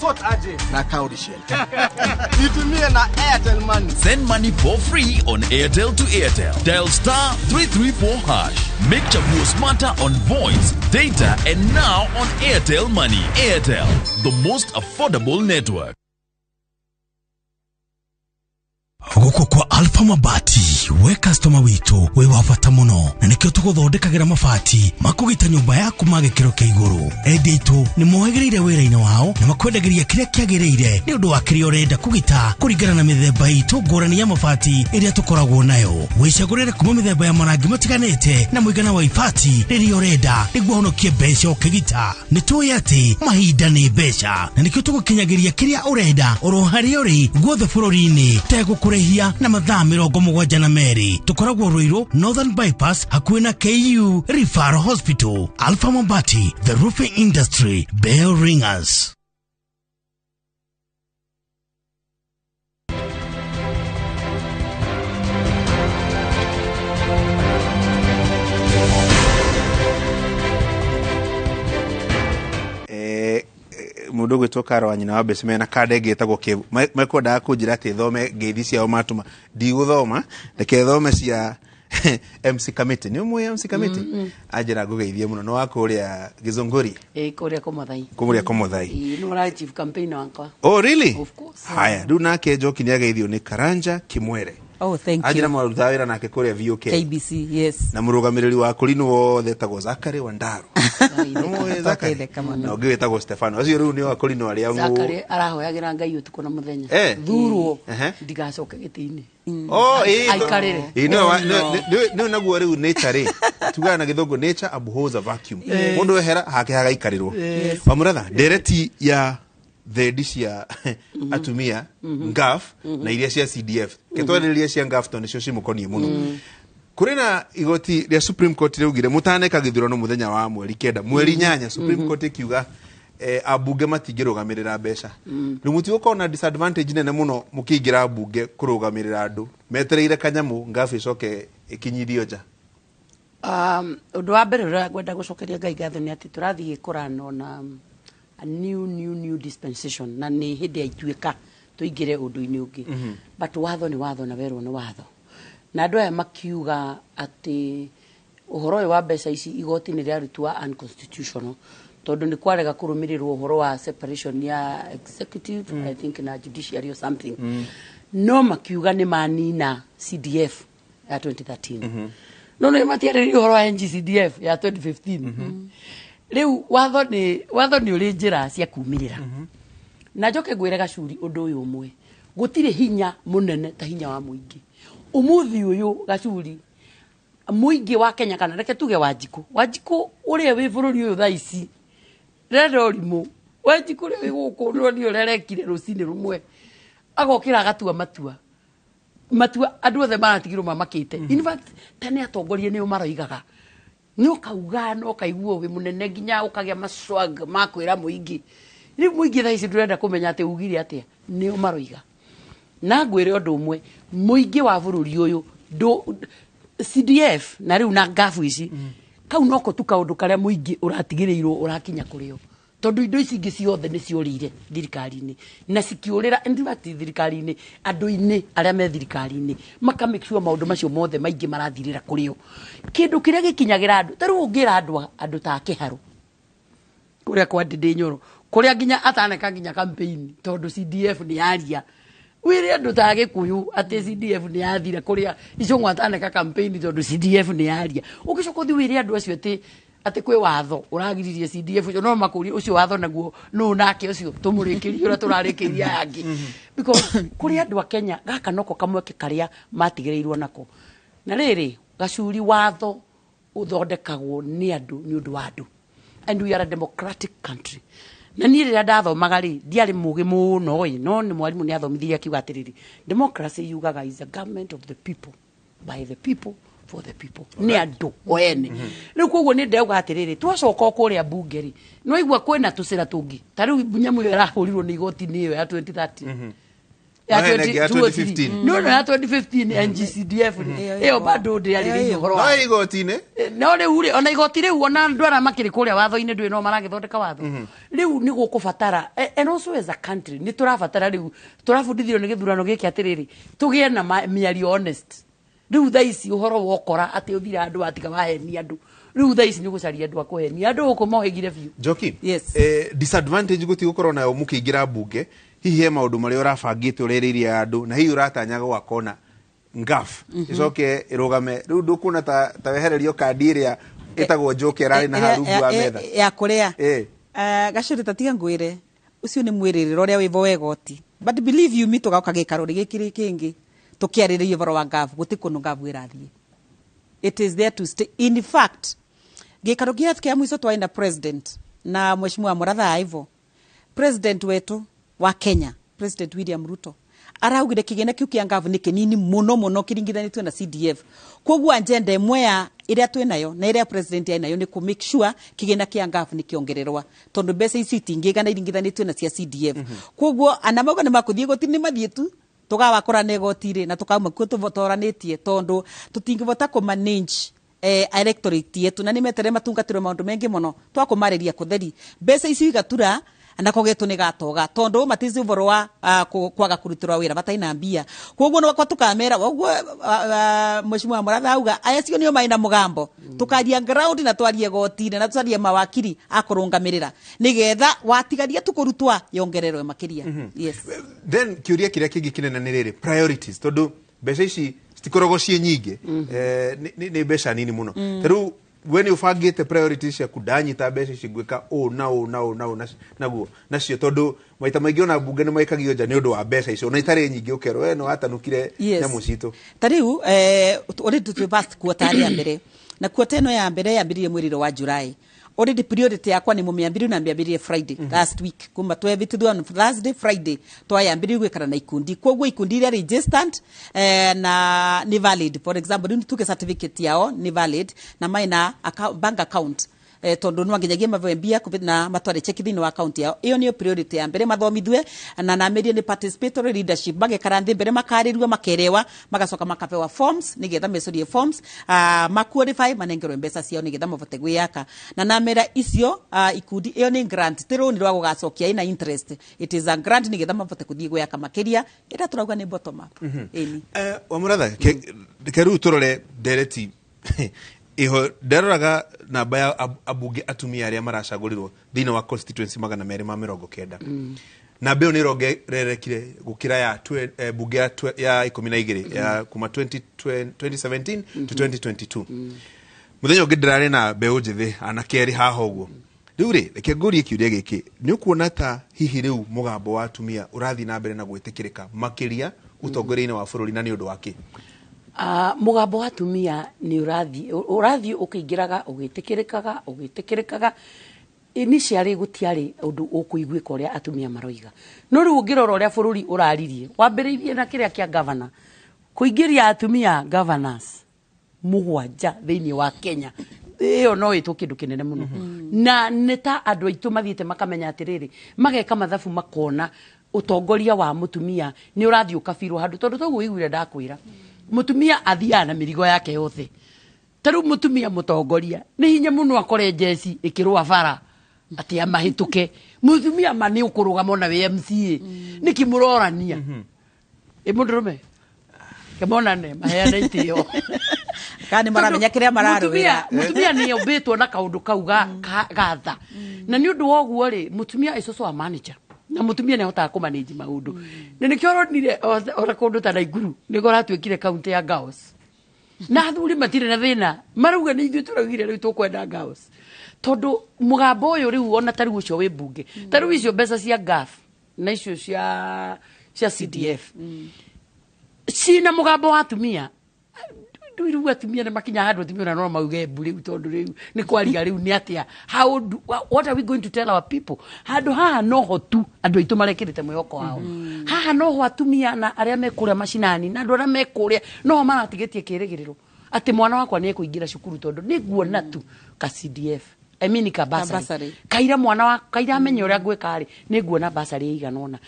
Sort aje na Cowrie Shell. Nitumie na Airtel Money. Send money for free on Airtel to Airtel. Dial *334#. Make Chaguo smarter on voice, data, and now on Airtel Money. Airtel, the most affordable network. Gũkũ kwa Alpha Alpha Mabati, we customer witũ wĩ wa bata mũno, na nĩkĩo tũgũthondekagĩra mabati ma kũgita nyũmba yaku ma gĩkĩro kĩa igũrũ. Endia aitũ nĩ mohĩgĩrĩire wĩra-inĩ wao na makwendagĩria kĩrĩa kĩagĩrĩire nĩ ũndũ wa kĩrĩa ũrenda kũgita kũringana na mĩthemba itũ ngũrani ya mabati ĩrĩa tũkoragwo nayo. Wĩcagũrĩre kuma mĩthemba ya marangi matiganĩte na mũigana wa ibati rĩrĩa ũrenda nĩguo ũhonokie mbeca ũkĩgita. Nĩ tũĩ atĩ mahinda nĩ mbeca, na nĩkĩo tũgũkinyagĩria kĩrĩa ũrenda oro harĩa ũrĩ guothe bũrũri-inĩ tegũkũrĩhia na mathaa 72. Tũkoragwo Ruiru Northern Bypass hakuhĩ na KU Referral Hospital. Alpha Mabati, the roofing industry bell ringers. Mundu gwitwo Karo wa nyina wa mbeca mena kanda ĩngĩ ĩtagwo Kevu. Mekwendaga kũnjĩra atĩ thome ngeithi ciao matũma. Ndigũthoma, reke thome cia MC Kamiti. Nĩ ũmũĩ MC Kamiti? Anjĩra ngũgeithie mũno. Nĩ wa kũrĩa Gĩthũngũri? Ĩĩ, kũrĩa Kũmũthai. Kũrĩa Kũmũthai. Ĩĩ, nĩ ũrarĩ chief campaigner wakwa. Oh, really? Of course. Haya, rĩu nake Njoki nĩ ageithio nĩ Karanja Kimwere. Oh, thank Anjĩra you. mwarutaga wĩra nake kũrĩa VOK. KBC, yes. Na mũrũgamĩrĩri wa kũrinũ wothe etagwo Zachary Wandaro. Nĩũĩ Zachary? Na ũngĩ wĩtagwo Stefano. Acio rĩu nĩo akũrinũ arĩa Zachary arahoyagĩra Ngai ũtukũ na mũthenya. Thurwo ndigacoke gĩtĩ-inĩ. Oh, Aikarĩre. Nĩwe naguo rĩu nature rĩ, tugaga na gĩthũngũ nature abhors a vacuum. Mũndũ ehera hake hagaikarĩrwo. Wamũratha, ndereti ya thendi cia atumia NGAAF na iria cia CDF. Ketwarĩrĩria cia NGAAF tondũ nĩcio cimũkoniĩ mũno. Kũrĩ na igoti rĩa Supreme Court rĩaugire mũtaneka gĩthurano mũthenya wa mweri 9, mweri 8, Supreme Court ĩkiuga ambunge matingĩrũgamĩrĩra mbeca. Rĩu mũtigũkorwo na disadvantage nene mũno mũkĩingĩra mbunge kũrũgamĩrĩra andũ metereire kanyamũ NGAAF ĩcoke ĩkinyithio nja. Ũndũ wa mbere ũrĩa ngwenda gũcokeria Ngai ngatho nĩ atĩ tũrathiĩ kũranwo na a new dispensation, na nĩ hĩndĩ ya ituĩka tũingĩre ũndũ-inĩ ũngĩ. But watho nĩ watho na werwo nĩ watho. Na andũ aya makiuga atĩ ũhoro ũyũ wa mbeca ici igoti nĩ rĩarutwo unconstitutional tondũ nĩ kwarega kũrũmĩrĩrwo ũhoro wa separation ya executive, I think na judiciary or something. No makiuga nĩ manina CDF ya 2013. No nĩ matiarĩrĩria ũhoro wa NGCDF ya 2015. Rĩu watho nĩ ũrĩ njĩra cia kumĩrĩra. Na njoke ngwĩre Gacuri ũndũ ũyũ ũmwe, gũtirĩ hinya mũnene ta hinya wa mũingĩ. Ũmũthĩ ũyũ Gacuri, mũingĩ wa Kenya, kana reke tuge Wanjikũ, Wanjikũ ũrĩa wĩ bũrũri ũyũ thaa ici renda ũrimũ, Wanjikũ ũrĩa wĩ gũkũ nĩ ũrĩa arekire rũcinĩ rũmwe agokĩra agatua matua andũ othe maratigirwo mamakĩte. In fact tene atongoria nĩo maroigaga, nĩ ũkauga na ũkaigua wĩ mũnene nginya ũkagĩa maswag ma kwĩra mũingĩ. Rĩu mũingĩ thaa ici ndũrenda kũmenya atĩ ugire atĩa, nĩo maroiga. Na ngwĩre ũndũ ũmwe, mũingĩ wa bũrũri ũyũ CDF na rĩu na NGAAF ici, kau noko tu kaũndũ karĩa mũingĩ ũratigĩrĩirwo ũrakinya kũrĩo, tondũ indo ici ingĩ ciothe nĩ ciũrĩire thirikari-inĩ na cikĩũrĩra, in fact thirikari-inĩ, andũ-inĩ arĩa me thirikari-inĩ maka make sure maũndũ macio mothe maingĩ marathirĩra kũrĩo. Kĩndũ kĩrĩa gĩkinyagĩra andũ, ta rĩu ũngĩra andũ ta Kĩharũ kũrĩa kwa Ndĩndĩ Nyoro, kũrĩa nginya ataneka nginya campaign tondũ CDF nĩ yaria, wĩre andũ ta Gĩkũyũ atĩ CDF nĩ yathira, kũrĩa Icũng'wa ataneka campaign tondũ CDF nĩ yaria. Ũgĩcoka ũthiĩ wĩre andũ acio atĩ kwĩ watho ũragiririe CDF ũcio, no makũrie ũcio watho naguo nũ nake ũcio tũmũrĩkĩrie ũrĩa tũrarĩkĩirie aya angĩ. Because kũrĩ andũ a Kenya gaka noko kamweke karĩa matigĩrĩirwo nako. Na rĩrĩ Gacuri, watho ũthondekagwo nĩ andũ nĩ ũndũ wa andũ, and we are a democratic country. Na niĩ rĩrĩa ndathomaga rĩ, ndiarĩ mũgĩ mũno ĩ, no nĩ mwarimũ nĩ athomithirie akiuga atĩrĩrĩ, democracy yugaga is a government of the people, by the people, for the people. Nĩ andũ o ene. Rĩu koguo nĩ ndauga atĩrĩrĩ, twacoka o kũrĩa mbunge rĩ, no igua kwĩna tũcĩra tũngĩ. Ta rĩu nyamũ ĩyo ĩrahũrirwo nĩ igoti nĩ ĩyo ya 2030. Ya No, ya 2015. No, ya 2015 NGCDF rĩ, ĩyo bado ndĩarĩrĩirie ũhoro No wa. igoti-inĩ. No rĩu rĩ, ona igoti rĩu ona andũ arĩa makĩrĩ kũrĩa watho-inĩ ndũĩ no maragĩthondeka watho. Rĩu nĩ gũkũbatara, and also as a country nĩ tũrabatara rĩu, tũrabundithio nĩ gĩthurano gĩkĩ atĩrĩrĩ, tũgĩe na mĩario honest. Rĩu thaa ici ũhoro wokora atĩ ũthire andũ atiga wahenia andũ. Rĩu thaa ici nĩ gũcaria andũ a kũhenia andũ gũkũ mohĩgire biũ. Njoki, disadvantage gũtigũkorwo nayo mũkĩingĩra mbunge, hihi he maũndũ marĩa ũrabangĩte ũrerĩirie andũ na hihi ũratanyaga gũgakona ngaf icoke irugame riu ndukuona ta wehererio kandi iria itagwo njoke arari na harungu wa metha ya kuria gacuri tatiga ngwire ucio ni mwirĩrĩro ũrĩa wĩvo wa igoti, but believe you me, tũgauka gĩikaro gĩkĩ kĩngĩ tũkĩarĩrĩria ũhoro wa ngavu. Gũtirĩ kũndũ ngavu ĩrathiĩ. It is there to stay. In fact, gĩikaro kĩa kĩa mũico twarĩ na president na mheshimiwa Muratha Aivo, president wetu wa Kenya, President William Ruto, araugire kĩgĩna kĩu kĩa ngavu nĩ kĩnini mũno mũno kĩringithanĩtio na CDF. Koguo agenda ĩmwe ya ĩrĩa twĩ nayo na ĩrĩa president arĩ nayo nĩ kũ make sure kĩgĩna kĩa ngavu nĩ kĩongererwa, tondũ mbeca icio itingĩigana iringithanĩtio na cia CDF. Koguo ana mauga nĩ makũthiĩ igoti, nĩ mathiĩ tu, tũgawakora na igoti-rĩ na tũkauma kuo tũtoranĩtie, tondũ tũtingĩbota kũ manage electorate yetu na nĩ metere matungatĩrwo maũndũ maingĩ mũno twakũmarĩria kũtheri mbeca icio igatura na kogetwo nĩ gatoga, tondũ matizi ũhoro wa kwaga kũrutĩrwa wĩra batarĩ na mbia. Koguo nĩwakwa tũkamera ũguo mheshimiwa Muratha auga aya cio nĩo marĩ na mũgambo, tũkaria ground na twarie goti-inĩ na twarie mawakiri akũrũngamĩrĩra nĩgetha watigaria tu kũrutwa yongererwe makĩria. Yes. Then kĩũria kĩrĩa kĩngĩ kĩnene nĩ rĩrĩ, priorities, tondũ mbeca ici citikoragwo ciĩ nyingĩ, nĩ mbeca nini mũno. Ta rĩu we nĩ ũbangĩte priorities ciaku, ndanyita mbeca ici ngwĩka ũũ na ũũ na ũũ na ũũ naguo nacio, tondũ maita maingĩ ona mbunge nĩ maikagio nja nĩ ũndũ wa mbeca icio ona itarĩ nyingĩ, ũkerwo we nĩ watanukire nyamũ citũ. Ta rĩu already twĩ past quarter ya mbere, na quarter ĩno ya mbere yambĩrĩirie mweri wa July. Already priority yakwa nĩ mũmĩambĩrĩrie na mĩambĩrĩrie Friday last week, kuma twevĩtithio on Thursday, Friday twayambĩrĩrie gwĩkara na ikundi. Koguo ikundi iria registered na nĩ valid, for example rĩu tuge certificate yao nĩ valid na maina bank account, tondu no nginyagia mavoe mbia na matware cheki thĩinĩ wa account yao. Iyo niyo priority ya mbere, mathomithue na namerie nĩ participatory leadership, magekara nthĩ mbere makarĩrua makerewa, magacoka makapewa forms nigetha mecurie forms, ma qualify manengerwe mbeca ciao nigetha mavote gwĩyaka. Na namera icio ikundi iyo nĩ grant, ti rũni rwa gũgacokia ina interest, it is a grant nigetha mavote kũthiĩ gwĩyaka makĩria ĩrĩa tũrauga nĩ bottom up. Ĩni. Wa Muratha, ke rĩu tũrore ndereti iho nderoraga namba ya abunge atumia arĩa maracagũrirwo thĩinĩ wa constituency 290, namba ĩyo nĩ ĩrongererekire gũkĩra ya bunge ya 12 ya kuma 2017 to 2022. Mũthenya ũngĩ ndĩrarĩ na mbeũ njĩthĩ anake erĩ haha ũguo. Rĩu rĩ, reke ngũrie kĩũria gĩkĩ, nĩ ũkuona ta hihi rĩu mũgambo wa atumia ũrathiĩ na mbere na gwĩtĩkĩrĩka makĩria ũtongoria-inĩ wa bũrũri, na nĩ ũndũ wa kĩ? Mũgambo wa atumia nĩ ũrathiĩ ũkĩingĩraga ũgĩtĩkĩrĩkaga. Initially gũtiarĩ ũndũ ũkũiguĩka ũrĩa atumia maroiga, no rĩu ũngĩrora ũrĩa bũrũri ũraririe, wambĩrĩirie na kĩrĩa kĩa governor kũingĩria atumia governors 7 thĩinĩ wa Kenya, ĩyo no ĩtwo kĩndũ kĩnene mũno. Na nĩ ta andũ aitũ mathiĩte makamenya atĩrĩrĩ, mageka mathabu makona ũtongoria wa mũtumia nĩ ũrathiĩ ũkabirwo handũ, tondũ toguo ũiguire ndakwĩra mũtumia athiaga na mĩrigo yake yothe. Ta rĩu mũtumia mũtongoria nĩ hinya mũno akore njeci ĩkĩrũa bara atĩ amahĩtũke. Mũtumia ma nĩ ũkũrũgama ona wĩ MCA, nĩkĩ mũrorania ĩ mũndũrũme kemonane maheane itĩo. Kana nĩ maramenya kĩrĩa mararũĩra. Mũtumia nĩ ombĩtwo na kaũndũ kau ga tha, na nĩ ũndũ wa ũguo rĩ, mũtumia is also a manager, na mũtumia nĩ ahotaga kũmanage maũndũ. Na nĩkĩo ũronire ona kũndũ ta Naikuru nĩguo ũratuĩkire kaunti ya girls, na athuri matirĩ na thĩna, marauga nĩ ithuĩ tũraugire rĩu tũkwenda girls, tondũ mũgambo ũyũ rĩu ona ta rĩu ũcio wĩ mbunge, ta rĩu icio mbeca cia GAF na icio cia CDF cina mũgambo wa atumia. Rĩu atumia nĩ makinya handũ atumia ona no mauge mbu rĩu, tondũ rĩu nĩ kwariga rĩu nĩ atĩa, what are we going to tell our people? Handũ haha noho tu andũ aitũ marekĩrĩte mwĩhoko wao, haha noho atumia na arĩa me kũrĩa macinani na andũ arĩa me kũrĩa noho maratigĩtie kĩrĩgĩrĩro atĩ mwana wakwa nĩ ekũingĩra cukuru, tondũ nĩ nguona tu ka CDF, I mean ka bursary, kaira mwana wa kaira amenye ũrĩa ngwĩka rĩ, nĩ nguona bursary ĩigana ũna.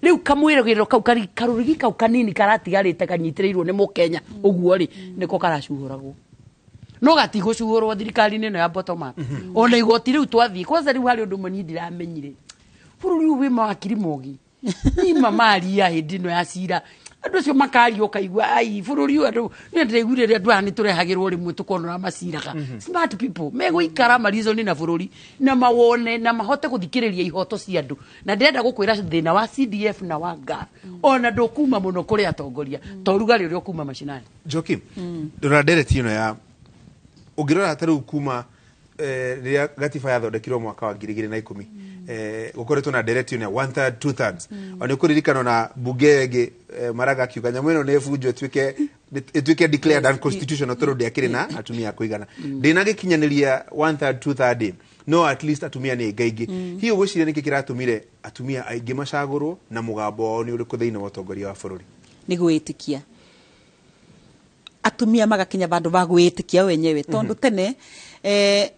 Rĩu kamwĩrĩgĩrĩro kau karũrigi kau kanini karatigarĩte kanyitĩrĩirwo nĩ mũkenya ũguo rĩ, nĩko karacuhũragwo, no gatigũcuhũrwo thirikari-inĩ ĩno ya bottom up. Ona igoti rĩu twathiĩ kwanza, rĩu harĩ ũndũ ũmwe niĩ ndiramenyire, bũrũri ũyũ wĩ mawakiri mogi nima maria hĩndĩ ĩno ya cira Andũ acio makaria ũkaigua ai bũrũri ũyũ andũ nĩ ndĩraiguire rĩrĩa andũ aya nĩ tũrehagĩrwo rĩmwe tũkona ũrĩa maciraga. Smart people megũikara marizoni na bũrũri na mawone na mahote gũthikĩrĩria ihoto cia andũ. Na ndĩrenda gũkwĩra thĩna wa CDF na wa GAF ona ndũkuma mũno kũrĩ atongoria to rugarĩ ũrĩa ũkuma macinani. Njoki, ndora ndereti ĩno ya ũngĩrora ta rĩu kuma rĩrĩa gatiba yathondekirwo mwaka wa 2010, gũkoretwo na ndereti ĩno ya one third, two thirds. Ona nĩ ũkũririkana na bunge ĩyo ĩngĩ, Maraga akiuga nyamũ ĩno nĩ ĩbunjwo ĩtuĩke declared unconstitutional tondũ ndĩakĩrĩ na atumia a kũigana. Ndĩnagĩkinyanĩria one third, two third ĩ, no at least atumia nĩ aingĩ. Hihi ũgwĩciria nĩkĩ kĩratũmire atumia aingĩ macagũrwo na mũgambo wao nĩ ũrĩkũ thĩinĩ wa ũtongoria wa bũrũri? Nĩ gwĩtĩkia atumia magakinya vandu va gwĩtĩkia wenyewe tondu tene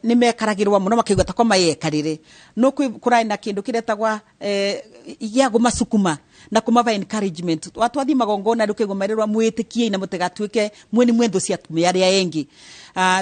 nĩ mekaragĩrwo mũno makĩigua ta ko mayekarĩre no kũrarĩ na kĩndũ kĩretagwa gĩa kũmacukuma na kũmava encouragement. Watwathi magongona rĩu kĩigua merĩrwa mwĩtĩkiei na mũtigatuĩke mwe nĩ mwentho cia atumia arĩa engĩ.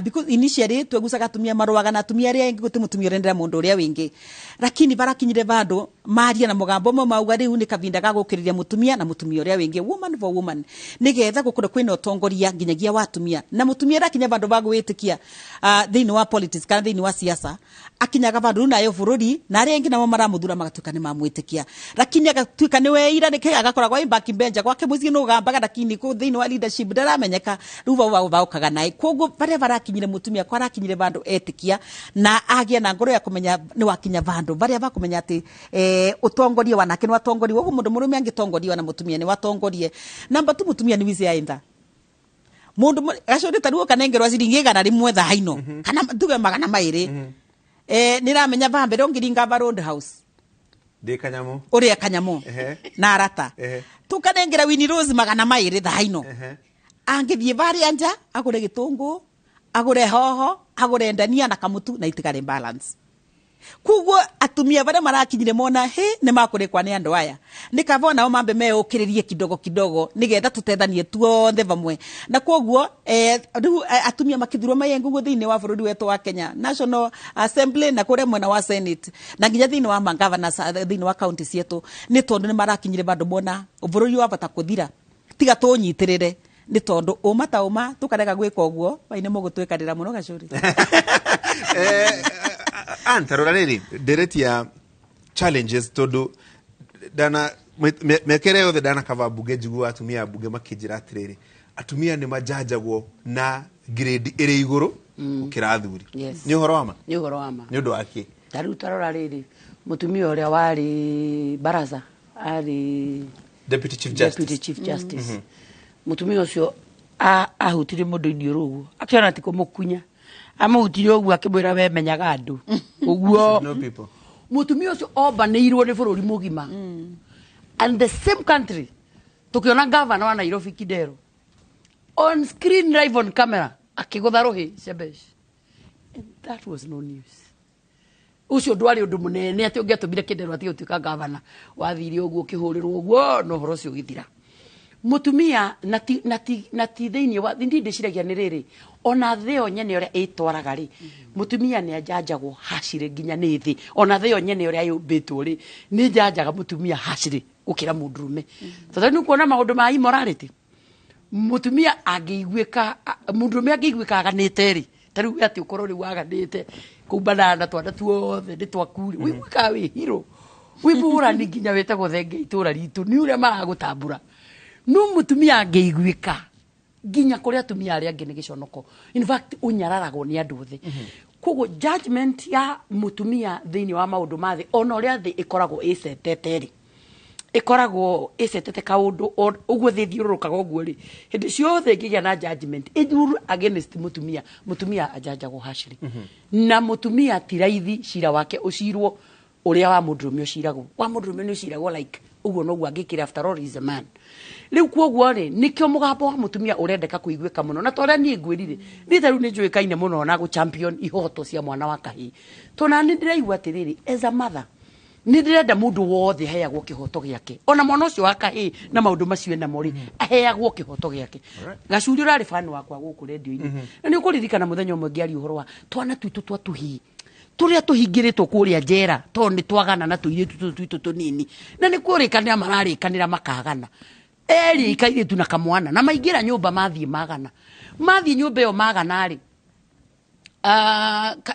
Because initially twegucaga atumia marũaga na atumia arĩa engĩ gũtĩ mũtumia ũrendera mũndũ ũrĩa wĩngĩ, lakini barakinyire vandu maria na mũgambo ũmwe mauga rĩu nĩ kavinda ga gũkĩrĩria mũtumia na mũtumia ũrĩa wĩngĩ, woman for woman, nĩgetha gũkorwo kwĩna ũtongoria nginyagia wa atumia. Na mũtumia arakinya vandu va gwĩtĩkia thĩinĩ wa politics kana thĩinĩ wa siasa, akinyaga vandu rĩu nayo bũrũri na arĩa angĩ namo maramũthura magatuĩka nĩ mamwĩtĩkia, lakini agatuĩka nĩ weira nĩkĩ agakoragwo ĩ back bench gwake mũciĩ nĩ ũgambaga, lakini kũ thĩinĩ wa leadership ndaramenyeka. Rĩu vau vaũkaga naĩ. Koguo barĩa barakinyire mũtumia kwa arakinyire vandu etĩkia na agĩa na ngoro ya kũmenya nĩ wakinya vandu barĩa bakũmenya atĩ ũtongoria wanake nĩ watongoria ũguo mũndũ mũrũme angĩtongorio na mũtumia nĩ watongorie. Namba tu mũtumia nĩ wizi ya intha mundu gacũrĩ ta rĩu ũkanengerwo ciringi 100 thaa ino kana tuge 200, nĩramenya va mbere ũngĩringa va road house ndĩ kanyamũ ũrĩa kanyamũ na arata tukanengera Winnie Rose 200 thaa ino, angĩthiĩ varĩa nja agũre gĩtũngũ, agũre hoho, agũre ndania na kamutu na itigare balance. Koguo atumia baria marakinyire mona he nĩ makũrĩkwa nĩ andũ aya, nĩ kaba nao mambe meũkĩrĩrie kidogo kidogo nĩgetha tũtethanie tuothe vamwe. Na koguo rĩu atumia makĩthurwo mayengo ũguo thĩinĩ wa bũrũri wetũ wa Kenya, National Assembly na kũrĩa mwena wa Senate na nginya thĩinĩ wa magavana thĩinĩ wa county cietũ, nĩ tondũ nĩ marakinyire bandũ mona bũrũri wa bata kũthira tiga tũnyitĩrĩre, nĩ tondũ ũma ta ũma tũkarega gwĩka ũguo bai nĩ mũgũtwĩkanĩra mũno gacũrĩ. Antarora rĩrĩ ndereti ya challenges tondu dana mĩaka yothe ndanakaba mbunge njiguaga atumia a mbunge makĩnjĩra atĩrĩrĩ, atumia nĩ manjanjagwo na grade ĩrĩ igũrũ gũkĩra athuri. Nĩ ũhoro wa ma? Nĩ ũhoro wa ma. Nĩ ũndũ wa kĩ? Ta rĩu tarora rĩrĩ, mũtumia ũrĩa warĩ baraza arĩ Deputy Chief Justice. Deputy Chief Justice. Mũtumia ũcio ahutirie mũndũ iniũrũ ũguo akĩona ti kũmũkunya, amũhutirie ũguo akĩmwĩra we menyaga andũ ũguo. No people. Mũtumia ũcio ombanĩirwo nĩ bũrũri mũgima. And the same country tukiona governor wa Nairobi Kidero on screen live on camera akĩgũtha rũhĩ Shebesh, and that was no news. Ũcio ndwarĩ ũndũ mũnene atĩ ũngĩatũmire Kidero atige gũtuĩka governor, wathire ũguo ũkĩhũrĩrwo ũguo na ũhoro ũcio ũgĩthira. Mũtumia na ti thĩinĩ wa ndi ndĩciragia nĩ rĩrĩ, ona thĩ yo nyene ũrĩa ĩtwaraga rĩ, mũtumia nĩ anjanjagwo hacirĩ nginya nĩ thĩ. Ona thĩ yo nyene ũrĩa yũmbĩtwo rĩ, nĩ njanjaga mũtumia hacirĩ gũkĩra mũndũrũme. Tondũ nĩ ũkuona maũndũ ma immorality, mũtumia angĩiguĩka, mũndũrũme angĩiguĩka aganĩte rĩ, ta rĩu atĩ ũkorwo rĩu waganĩte kũu banana twana tuothe nĩ twaku rĩ, ũiguĩkaga wĩ hero, wĩ mũhũrani nginya wĩtagwo thenge itũra ritũ nĩ ũrĩa maragũtambũra. No mũtumia angĩiguĩka nginya kũrĩ atumia arĩa angĩ nĩ gĩconoko, in fact ũnyararagwo nĩ andũ othe. Koguo judgment ya mũtumia thĩinĩ wa maũndũ ma thĩ, ona ũrĩa thĩ ĩkoragwo ĩcetete rĩ, ĩkoragwo ĩcetete kaũndũ ũguo thĩ ĩthiũrũrũkaga ũguo rĩ, hĩndĩ ciothe ĩngĩgĩa na judgment ĩthuru against mũtumia, mũtumia ajanjagwo hacirĩ. Na mũtumia ti raithi cira wake ũcirwo ũrĩa wa mũndũrũme ũciragwo. Wa mũndũrũme nĩ ũciragwo like ũguo noguo angĩkĩra, after all is a man. Rĩu koguo rĩ, nĩkĩo mũgambo wa mũtumia ũrendeka kũiguĩka mũno. Na ta ũrĩa niĩ ngwĩrire, niĩ ta rĩu nĩ njũĩkaine mũno na gũ champion ihoto cia mwana wa kahĩĩ. Tondũ na nĩ ndĩraigua atĩrĩrĩ, as a mother, nĩ ndĩrenda mũndũ wothe aheagwo kĩhoto gĩake. Ona mwana ũcio wa kahĩĩ na maũndũ macio enamo rĩ, aheagwo kĩhoto gĩake. Gacuri ũrarĩ fan wakwa gũkũ rendio-inĩ. Na nĩ ũkũririkana mũthenya ũmwe ngĩaria ũhoro wa twana twitũ twa tũhĩĩ tũrĩa tũhingĩrĩtwo kũrĩa njera tondũ nĩ twagana na tũirĩtu tũtũ twitũ tũnini, na nĩ kũrĩkanĩra mararĩkanĩra makagana. Eri kairĩtu na kamwana na maingĩra nyũmba mathiĩ magana. Mathiĩ nyũmba ĩyo magana rĩ,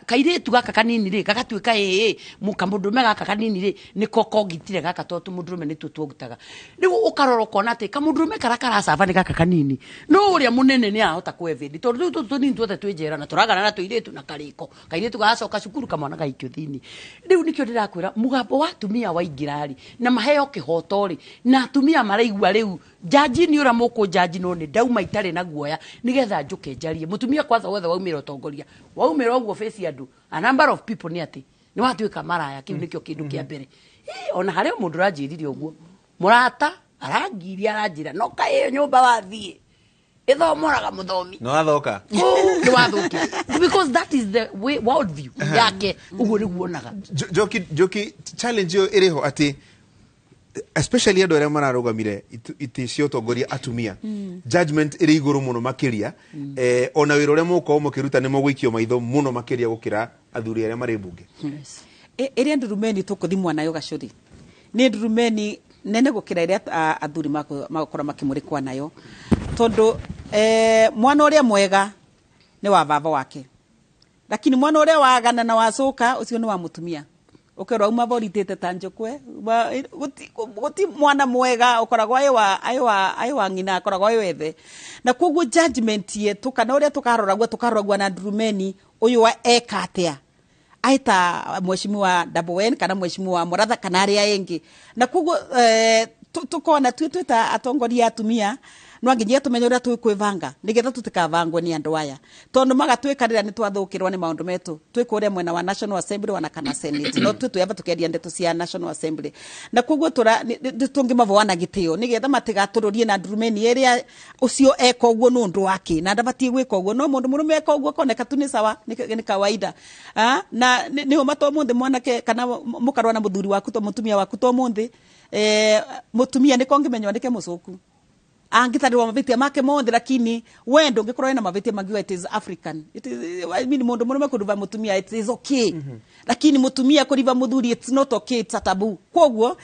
kairĩtu gaka kanini rĩ gagatuĩka ĩĩ kamũndũrũme gaka kanini rĩ nĩko kongitire gaka tondũ tũmũndũrũme nĩtuo tuogitaga. Rĩu ũkarora ũkona atĩ kamũndũrũme karĩa karacaba nĩ gaka kanini, no ũrĩa mũnene nĩ arahota kwevĩndi tondũ rĩu tũtũ tũnini tuothe twĩ njera na tũragana na tũirĩtu na karĩko. Kairĩtu gagacoka cukuru kamwana gaikio thĩinĩ. Rĩu nĩkĩo ndĩrakwĩra mũgambo wa atumia waingĩra rĩ na maheo kĩhoto rĩ na atumia maraigua rĩu jaji nĩ ũrĩa mũkũnjanji no nĩ ndauma itarĩ na guoya nĩgetha njũke njarie. Mũtumia kwanza wothe waumĩra ũtongoria waumĩra ũguo face andũ a number of people nĩ atĩ nĩ watuĩka maraya. Kĩu nĩkĩo kĩndũ kĩa mbere. Ona harĩ o mũndũ ũranjĩrire ũguo mũrata arangiria aranjĩra no kaĩ ĩyo nyũmba wathiĩ ĩthomoraga mũthomi no wathoka nĩ wathũkia because that is the way world view yake ũguo nĩguo onaga. Njoki challenge ĩyo ĩrĩho atĩ especially andũ arĩa mararũgamire itĩ cia ũtongoria atumia judgment ĩrĩ igũrũ mũno makĩria, ona wĩra ũrĩa mũgũkorwo mũkĩruta nĩ mũgũikio maitho mũno makĩria gũkĩra athuri arĩa marĩ mbunge. Ĩrĩa ndurumeni tũkũthimwa nayo gacũri nĩ ndurumeni nene gũkĩra ĩrĩa athuri magũkorwo makĩmũrĩkwa nayo tondũ mwana ũrĩa mwega nĩ wa baba wake, lakini mwana ũrĩa wagana na wacoka ũcio nĩ wa mũtumia. Ukerwo uma boritite ta njukwe guti mwana mwega ukoragwo ayi wa ng'ina akoragwo ayi wethe. Na koguo judgment yetu kana uria tukaroragwo na ndurumeni uyu wa eka atia aita mheshimiwa Double N kana mheshimiwa Muratha kana aria engi. Na koguo tukona twita atongoria atumia no nginya tumenye uria twikwibanga nigetha tutikavangwo ni andu aya tondu magatwikarira ni twathukirwo ni maundu metu twi kuria mwena wa National Assembly wana kana Senate no twi twiyamba tukiaria ndeto cia National Assembly. Na koguo tura tungimavoana gitio nigetha matigatururie na ndurumeni iria ucio eka uguo ni undu wake na ndabatie gwika uguo no mundu murume eka uguo koneka tu ni sawa ni kawaida. Na ni uma to munthi mwanake kana mukarwa na muthuri waku to mutumia waku to munthi mutumia ni kongimenywa nike mucuku angitharirwo mavitia make mothe, lakini we ndungikorwo na mavitia mangiuga it is African, it is, I mean mundu murume kuruva mutumia it is okay, lakini mutumia kuriva muthuri it's not okay, it's a taboo. Koguo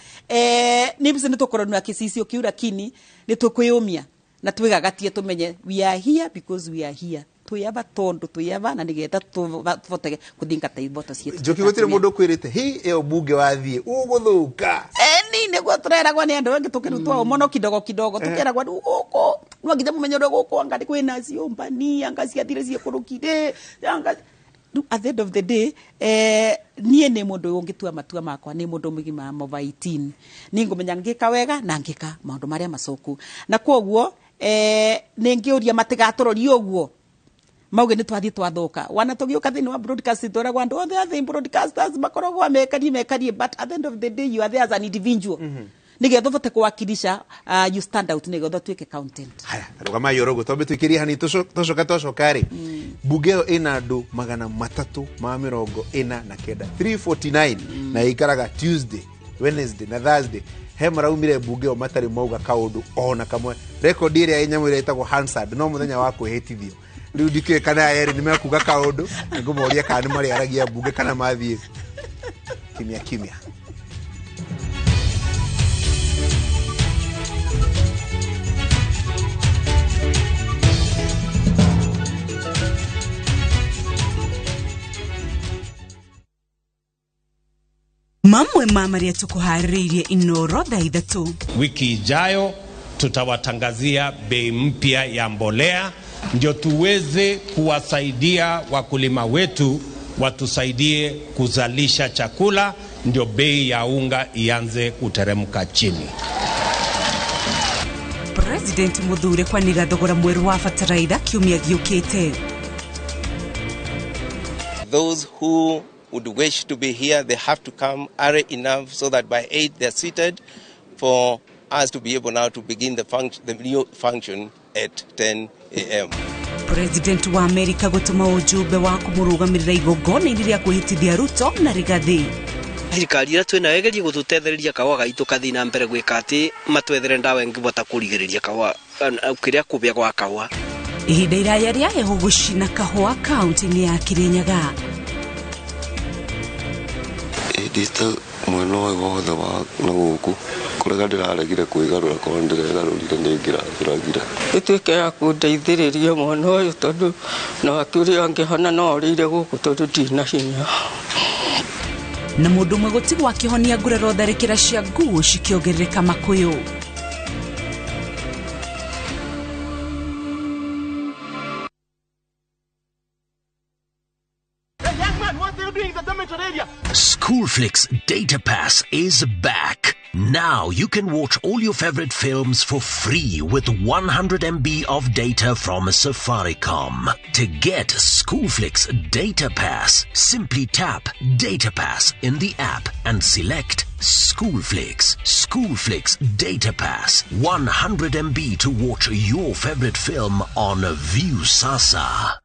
ni bici ni tukorwo na kicicio kiu, lakini ni tukwiyumia na twigagatie tumenye we are here because we are here twiyava tondu twiyava na nigetha tuvote kuthingata ivoto cietu. Njoki gutire mundu kwirite hi iyo bunge wathie uguthuka eni niguo tureragwa ni andu angi tukirutwa mono kidogo kidogo tukeragwa guku no nginya mumenye uria guku anga kwina ciumbani anga ciathire ciikurukire anga. At the end of the day nie ni mundu ungitua matua makwa ni mundu mugima over 18 ni ngumenya ngika wega na ngika maundu maria macoku na koguo ni ngiuria matigatororia uguo mauge ni twathie twathuka wana tugiuka thiini wa broadcast tweragwo andu othe a broadcasters makoragwo mekarie but at the end of the day you are there as an individual nigetha uvote kuwakilisha you stand out nigetha tuike content. Haya rugama yorogo tombe tuikirie hani tucoka twacoka ri bunge ĩyo ĩna andũ 349 349 na ikaraga Tuesday, Wednesday na Thursday. He maraumire bunge ĩyo matarĩ mauga kaũndũ ona kamwe. Record ĩrĩa ĩnyamũ ĩrĩa ĩtagwo Hansard no mũthenya wa kwĩhĩtithio rĩu ndikĩũĩ kana aya erĩ nĩmekuga kaũndũ nĩngũmoria kana nĩmarĩaragia bunge kana mathiĩ kimya kimya. Mamwe ma maria tukuharĩrĩirie Inoro thaa 3. Wiki ijayo tutawatangazia bei mpya ya mbolea ndio tuweze kuwasaidia wakulima wetu watusaidie kuzalisha chakula, ndio bei ya unga ianze kuteremka chini. President Muthure kwanĩrĩra thogora mwerũ wa bataraitha kiumia gĩũkĩte. Those who would wish to be here, they have to come early enough so that by 8 they're seated for us to be able now to begin the new function at 10 a.m. President wa Amerika gũtũma ujumbe wa kũmũrũgamĩrĩra igongona-inĩ rĩa kwĩhĩtithia Ruto na Rigathi. Thirikari ĩrĩa twĩnayo ĩgerie gũtũtethereria kahũa gaitũ kathiĩ na mbere gwĩka atĩ matwethere ndawa ĩngĩbota kũrigĩrĩria kahũa kĩrĩa kũbĩa gwa kahũa. Ihinda iraya rĩa heho gũcina kahũa kaunti-inĩ ya Kirinyaga. Ndĩta mwena ũyũ wothe wa na gũkũ Kũrega ndĩraregire kwĩgarũra korwo ndĩregarũrire nĩ ingĩragĩragire. Ĩtuĩke ya kũndeithĩrĩria mwana ũyũ tondũ nake ũrĩa angĩhana no orĩire gũkũ tondũ ndirĩ na hinya. Na mũndũ ũmwe gũtigwo akĩhonia nguraro tharĩkĩra cia nguo cikĩongerereka Makuyu. Schoolflix Data Pass is back. Now you can watch all your favorite films for free with 100 MB of data from Safaricom. To get Schoolflix Data Pass, simply tap Data Pass in the app and select Schoolflix. Schoolflix Data Pass, 100 MB to watch your favorite film on Viusasa.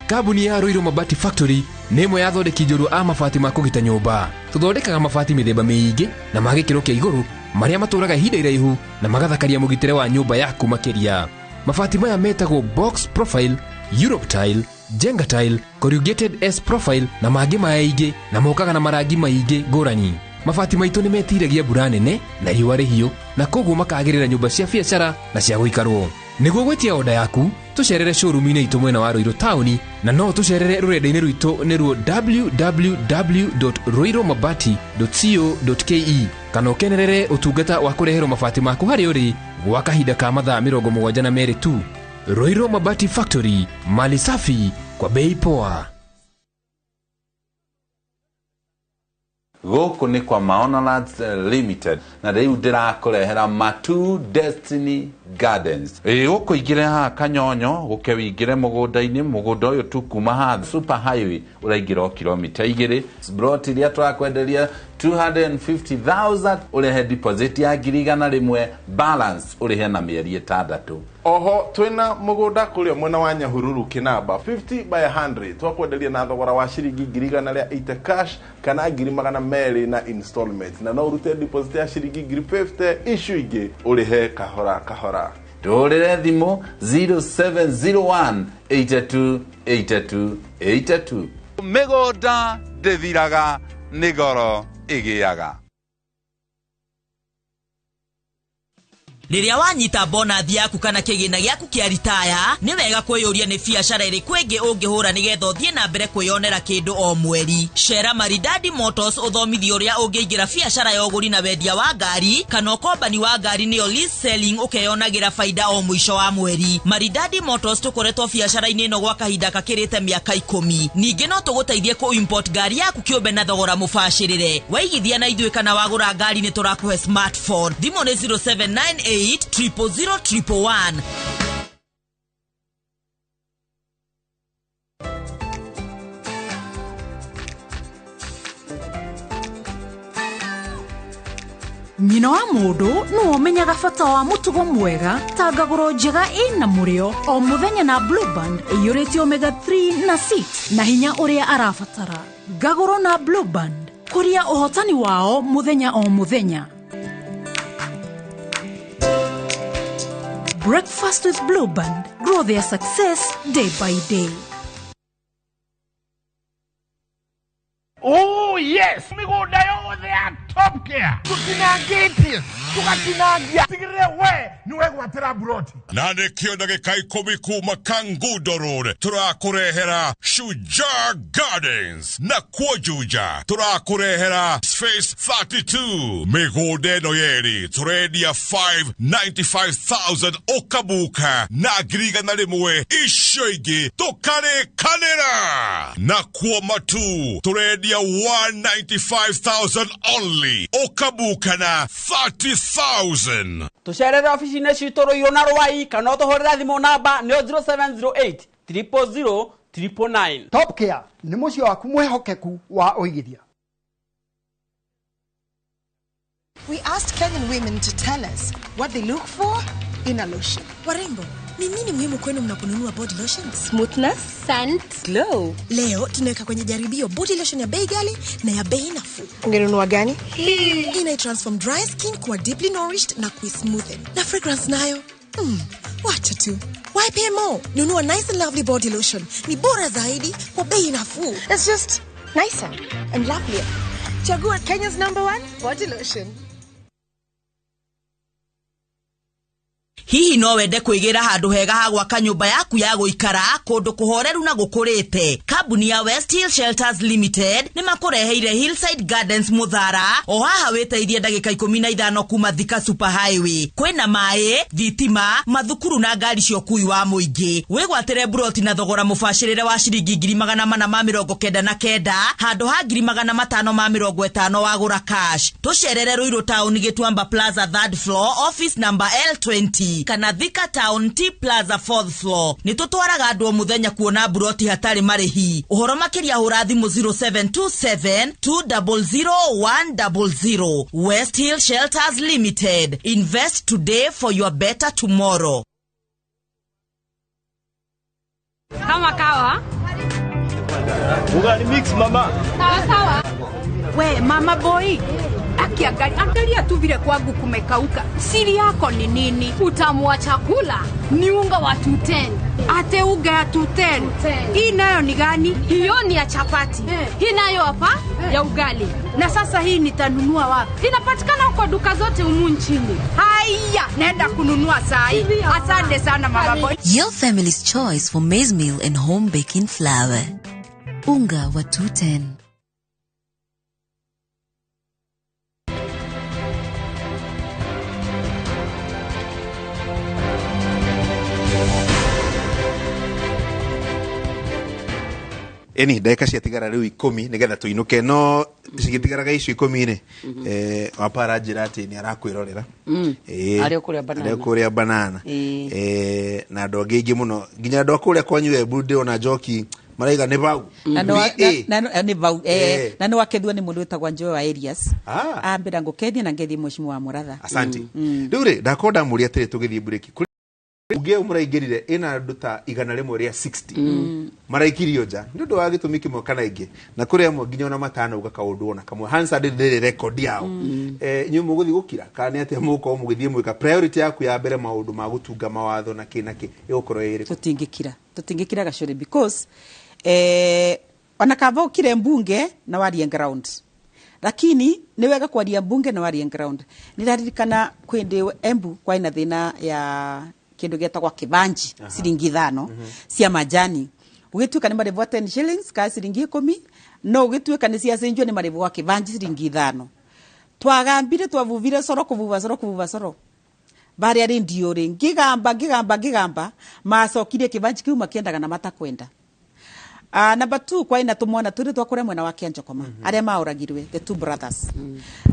Kambuni ya Ruiru Mabati Factory nĩ ĩmwe ya athondeki njorua a mabati ma kũgita nyũmba. Tũthondekaga mabati mĩthemba mĩingĩ na ma gĩkĩro kĩa igũrũ marĩa matũraga ihinda iraihu na magathakaria mũgitĩre wa nyũmba yaku makĩria. Mabati maya metagwo box profile, Europe tile, Jenga tile, corrugated S profile na mangĩ maingĩ na mokaga na marangi maingĩ ngũrani. Mabati maitũ nĩ metiragia mbura nene na riũa rĩhiũ na koguo makagĩrĩra nyũmba cia biacara na cia gũikarwo. Nĩguo gwĩtia oda yaku tũcerere showroom-inĩ itũ mwena wa Ruiru taũni na no tũcerere rũrenda-inĩ rwitũ nĩruo www.ruirumabati.co.ke kana ũkenerere ũtungata wa kũreherwo mabati maku harĩa ũrĩ gwa kahinda ka mathaa 72 tu. Ruiru Mabati Factory, mali safi kwa bei poa. Gũkũ nĩ kwa Maono Lands Limited na rĩu ndĩrakũrehera Matu Destiny Gardens. Gũkũ ingĩre haha Kanyonyo gũke wĩingĩre mũgũnda-inĩ, mũgũnda ũyũ tu kuma haha super highway ũraingĩra o kilomita 2. Plot iria tũrakwenderia 250,000 ũrĩhe deposit ya 100,000, balance ũrĩhe na mĩeri 6. Oho twina mũgũnda kũrĩa mwena wa Nyahururu Kinamba 50 by 100 twakwenderia na thogora wa ciringi 180 cash kana 200 na installment na no ũrute deposit ya ciringi 50 icio ingĩ ũrĩhe kahora kahora. Tũhũrĩre thimũ 0701 82 82 82. Mĩgũnda ndĩthiraga nĩ goro ĩgĩaga. Rĩrĩa wanyita bonathi yaku kana kĩgĩna gĩaku kĩa ritaya, nĩ wega kwĩyũria nĩ biacara ĩrĩkũ ĩngĩ ũngĩhũra nĩgetha ũthiĩ na mbere kwĩyonera kĩndũ o mweri. Cera Maridadi Motors ũthomithio ũrĩa ũngĩingĩra biacara ya ũgũri na wendia wa ngari kana ũkombani wa ngari nĩyo lease selling, ũkeyonagĩra baida o mũico wa mweri. Maridadi Motors tũkoretwo biacara-inĩ ĩno gwa kahinda kakĩrĩte mĩaka 10. Ningĩ no tũgũteithie kũ import ngari yaku kĩũmbe na thogora mũbacĩrĩre. Waigithia na ithuĩ kana wagũra ngari nĩ tũrakũhe smartphone. Thimũ nĩ 0798 000 111. Nyina wa mũndũ nĩwe ũmenyaga bata wa mũtugo mwega ta ngagũro njega ĩna mũrĩo o mũthenya na Blue Band ĩiyũrĩte omega 3 na 6 na hinya ũrĩa arabatara. Ngagũro na Blue Band kũria ũhotani wao mũthenya o mũthenya. Breakfast with Blue Band. Grow their success day by day. Oh yes, mĩgũnda yothe ya Top Care tũtinangĩtie tũgatinangia tigĩrĩre we nĩ wegwatĩra buroti. Na nĩkĩo ndagĩka 10 kuma Kangundo Road tũrakũrehera Shujaa Gardens na kuo Juja tũrakũrehera Space 32. Mĩgũnda ĩno yerĩ tũrendia 595,000 ũkabuka na 100,000 icio ingĩ tũkarĩkanĩra. Na kuo Matu tũrendia 195,000 only ũkabuka na 30,000. Tũcerere ofici-inĩ citũ Ruiru na Rwai kana ũtũhũrĩre thimũ namba nĩyo 0708 000 999. Top Care nĩ mũciĩ waku mwĩhokeku wa ũigithia. We asked Kenyan women to tell us what they look for in a lotion. Warembo, ni nini muhimu kwenu mnaponunua body lotion? Smoothness, scent, glow. Leo tunaweka kwenye jaribio body lotion ya bei ghali na ya bei nafuu. Ungenunua gani? Hii. Ina transform dry skin kuwa deeply nourished na kuismoothen. Na fragrance nayo? Wacha tu. Why pay more? Nunua nice and lovely body lotion. Ni bora zaidi kwa bei nafuu. It's just nicer and lovelier. Chagua Kenya's number one body lotion. Hihi no wende kwĩgĩra handũ hega ha gwaka nyũmba yaku ya gũikara kũndũ kũhoreru na gũkũrĩte? Kambuni ya West Hill Shelters Limited nĩ makũreheire Hillside Gardens Mũthara, o haha wĩteithie ndagĩka 15 kuma Thika Super Highway. Kwĩna maĩ, thitima, mathukuru na ngari cia ũkui wa mũingĩ. Wĩgwatĩre mburoti na thogora mũbacĩrĩre wa ciringi 499,000 handũ ha 550,000 wagũra cash. Tũcerere Ruiru Town, Gĩtuamba Plaza third floor, office number L20, kana Thika Town T Plaza fourth floor. Nĩ tũtwaraga andũ o mũthenya kuona mburoti hatarĩ marĩhi. Ũhoro makĩria hũra thimũ 0727 200 100. West Hill Shelters Limited. Invest today for your better tomorrow. Kama kawa. Ugali mix mama. Sawa sawa. We mama boy, akiangalia angalia tu vile kwangu kumekauka. Siri yako ni nini? Utamu wa chakula ni unga wa 210. Ate unga ya 210. Hii nayo ni gani? Hiyo ni ya chapati. Hii nayo hapa ya ugali. Na sasa hii nitanunua wapi? Inapatikana kwa duka zote humu nchini. Haya, naenda kununua saa hii. Asante sana mama boy. Your family's choice for maize meal and home baking flour. Unga wa 210. Eni ndagĩka ciatigara rĩu 10 nĩgetha tũinũke, no cigĩtigaraga icio 10 rĩ, wapa aranjĩra atĩ nĩ arakwĩrorera. Arĩ o kũrĩa banana. Arĩ o kũrĩa banana. Na andũ angĩ aingĩ mũno, nginya andũ a kũrĩa kwanyu Embu ndĩrona Njoki maraiga nĩ bau. Na nĩ bau. Na nĩ wakethio nĩ mũndũ wĩtagwo Njoyo wa Arias. Ambĩra ngũkethie na ngethie mheshimiwa wa Mũratha. Asante. Rĩu rĩ, ndakorwo ndamũria atĩrĩ tũgĩthiĩ break. Bunge mũraingĩrire ĩna andũ ta 160 maraikirio nja nĩ ũndũ wa gĩtũmi kĩmwe kana ingĩ, na kũrĩ amwe nginya ona matanauga kaũndũ ona kamwe. Hansard ndĩrĩ record yao. Inyuĩ mũgũthiĩ gũkira kana nĩ atĩa mũgũkorwo mũgĩthiĩ mwĩka priority yaku ya mbere maũndũ ma gũtunga mawatho na kĩ na kĩ ĩgũkorwo ĩrĩkũ? Tũtingĩkira gacũrĩ because ona kaba ũkire mbunge na warie ground, lakini nĩ wega kwaria mbunge na warie ground. Nĩraririkana kwĩndĩ Embu kwaĩ na thĩna ya kindu getagwa kibanji ciringi 5 cia majani, ugituika ni marĩvwa 10 shillings ka ciringi 10, no ugituika ni ciacenjio ni marĩvwa kibanji ciringi 5. Twagambire twavuvire soro kuvuva soro kuvuva soro baria rindio ri ngigamba macokirie kibanji kiu makiendaga na matakwenda. Number 2 kwaina tumwana turi twakure mwena wa Kianjokoma aria maoragirwe, the two brothers.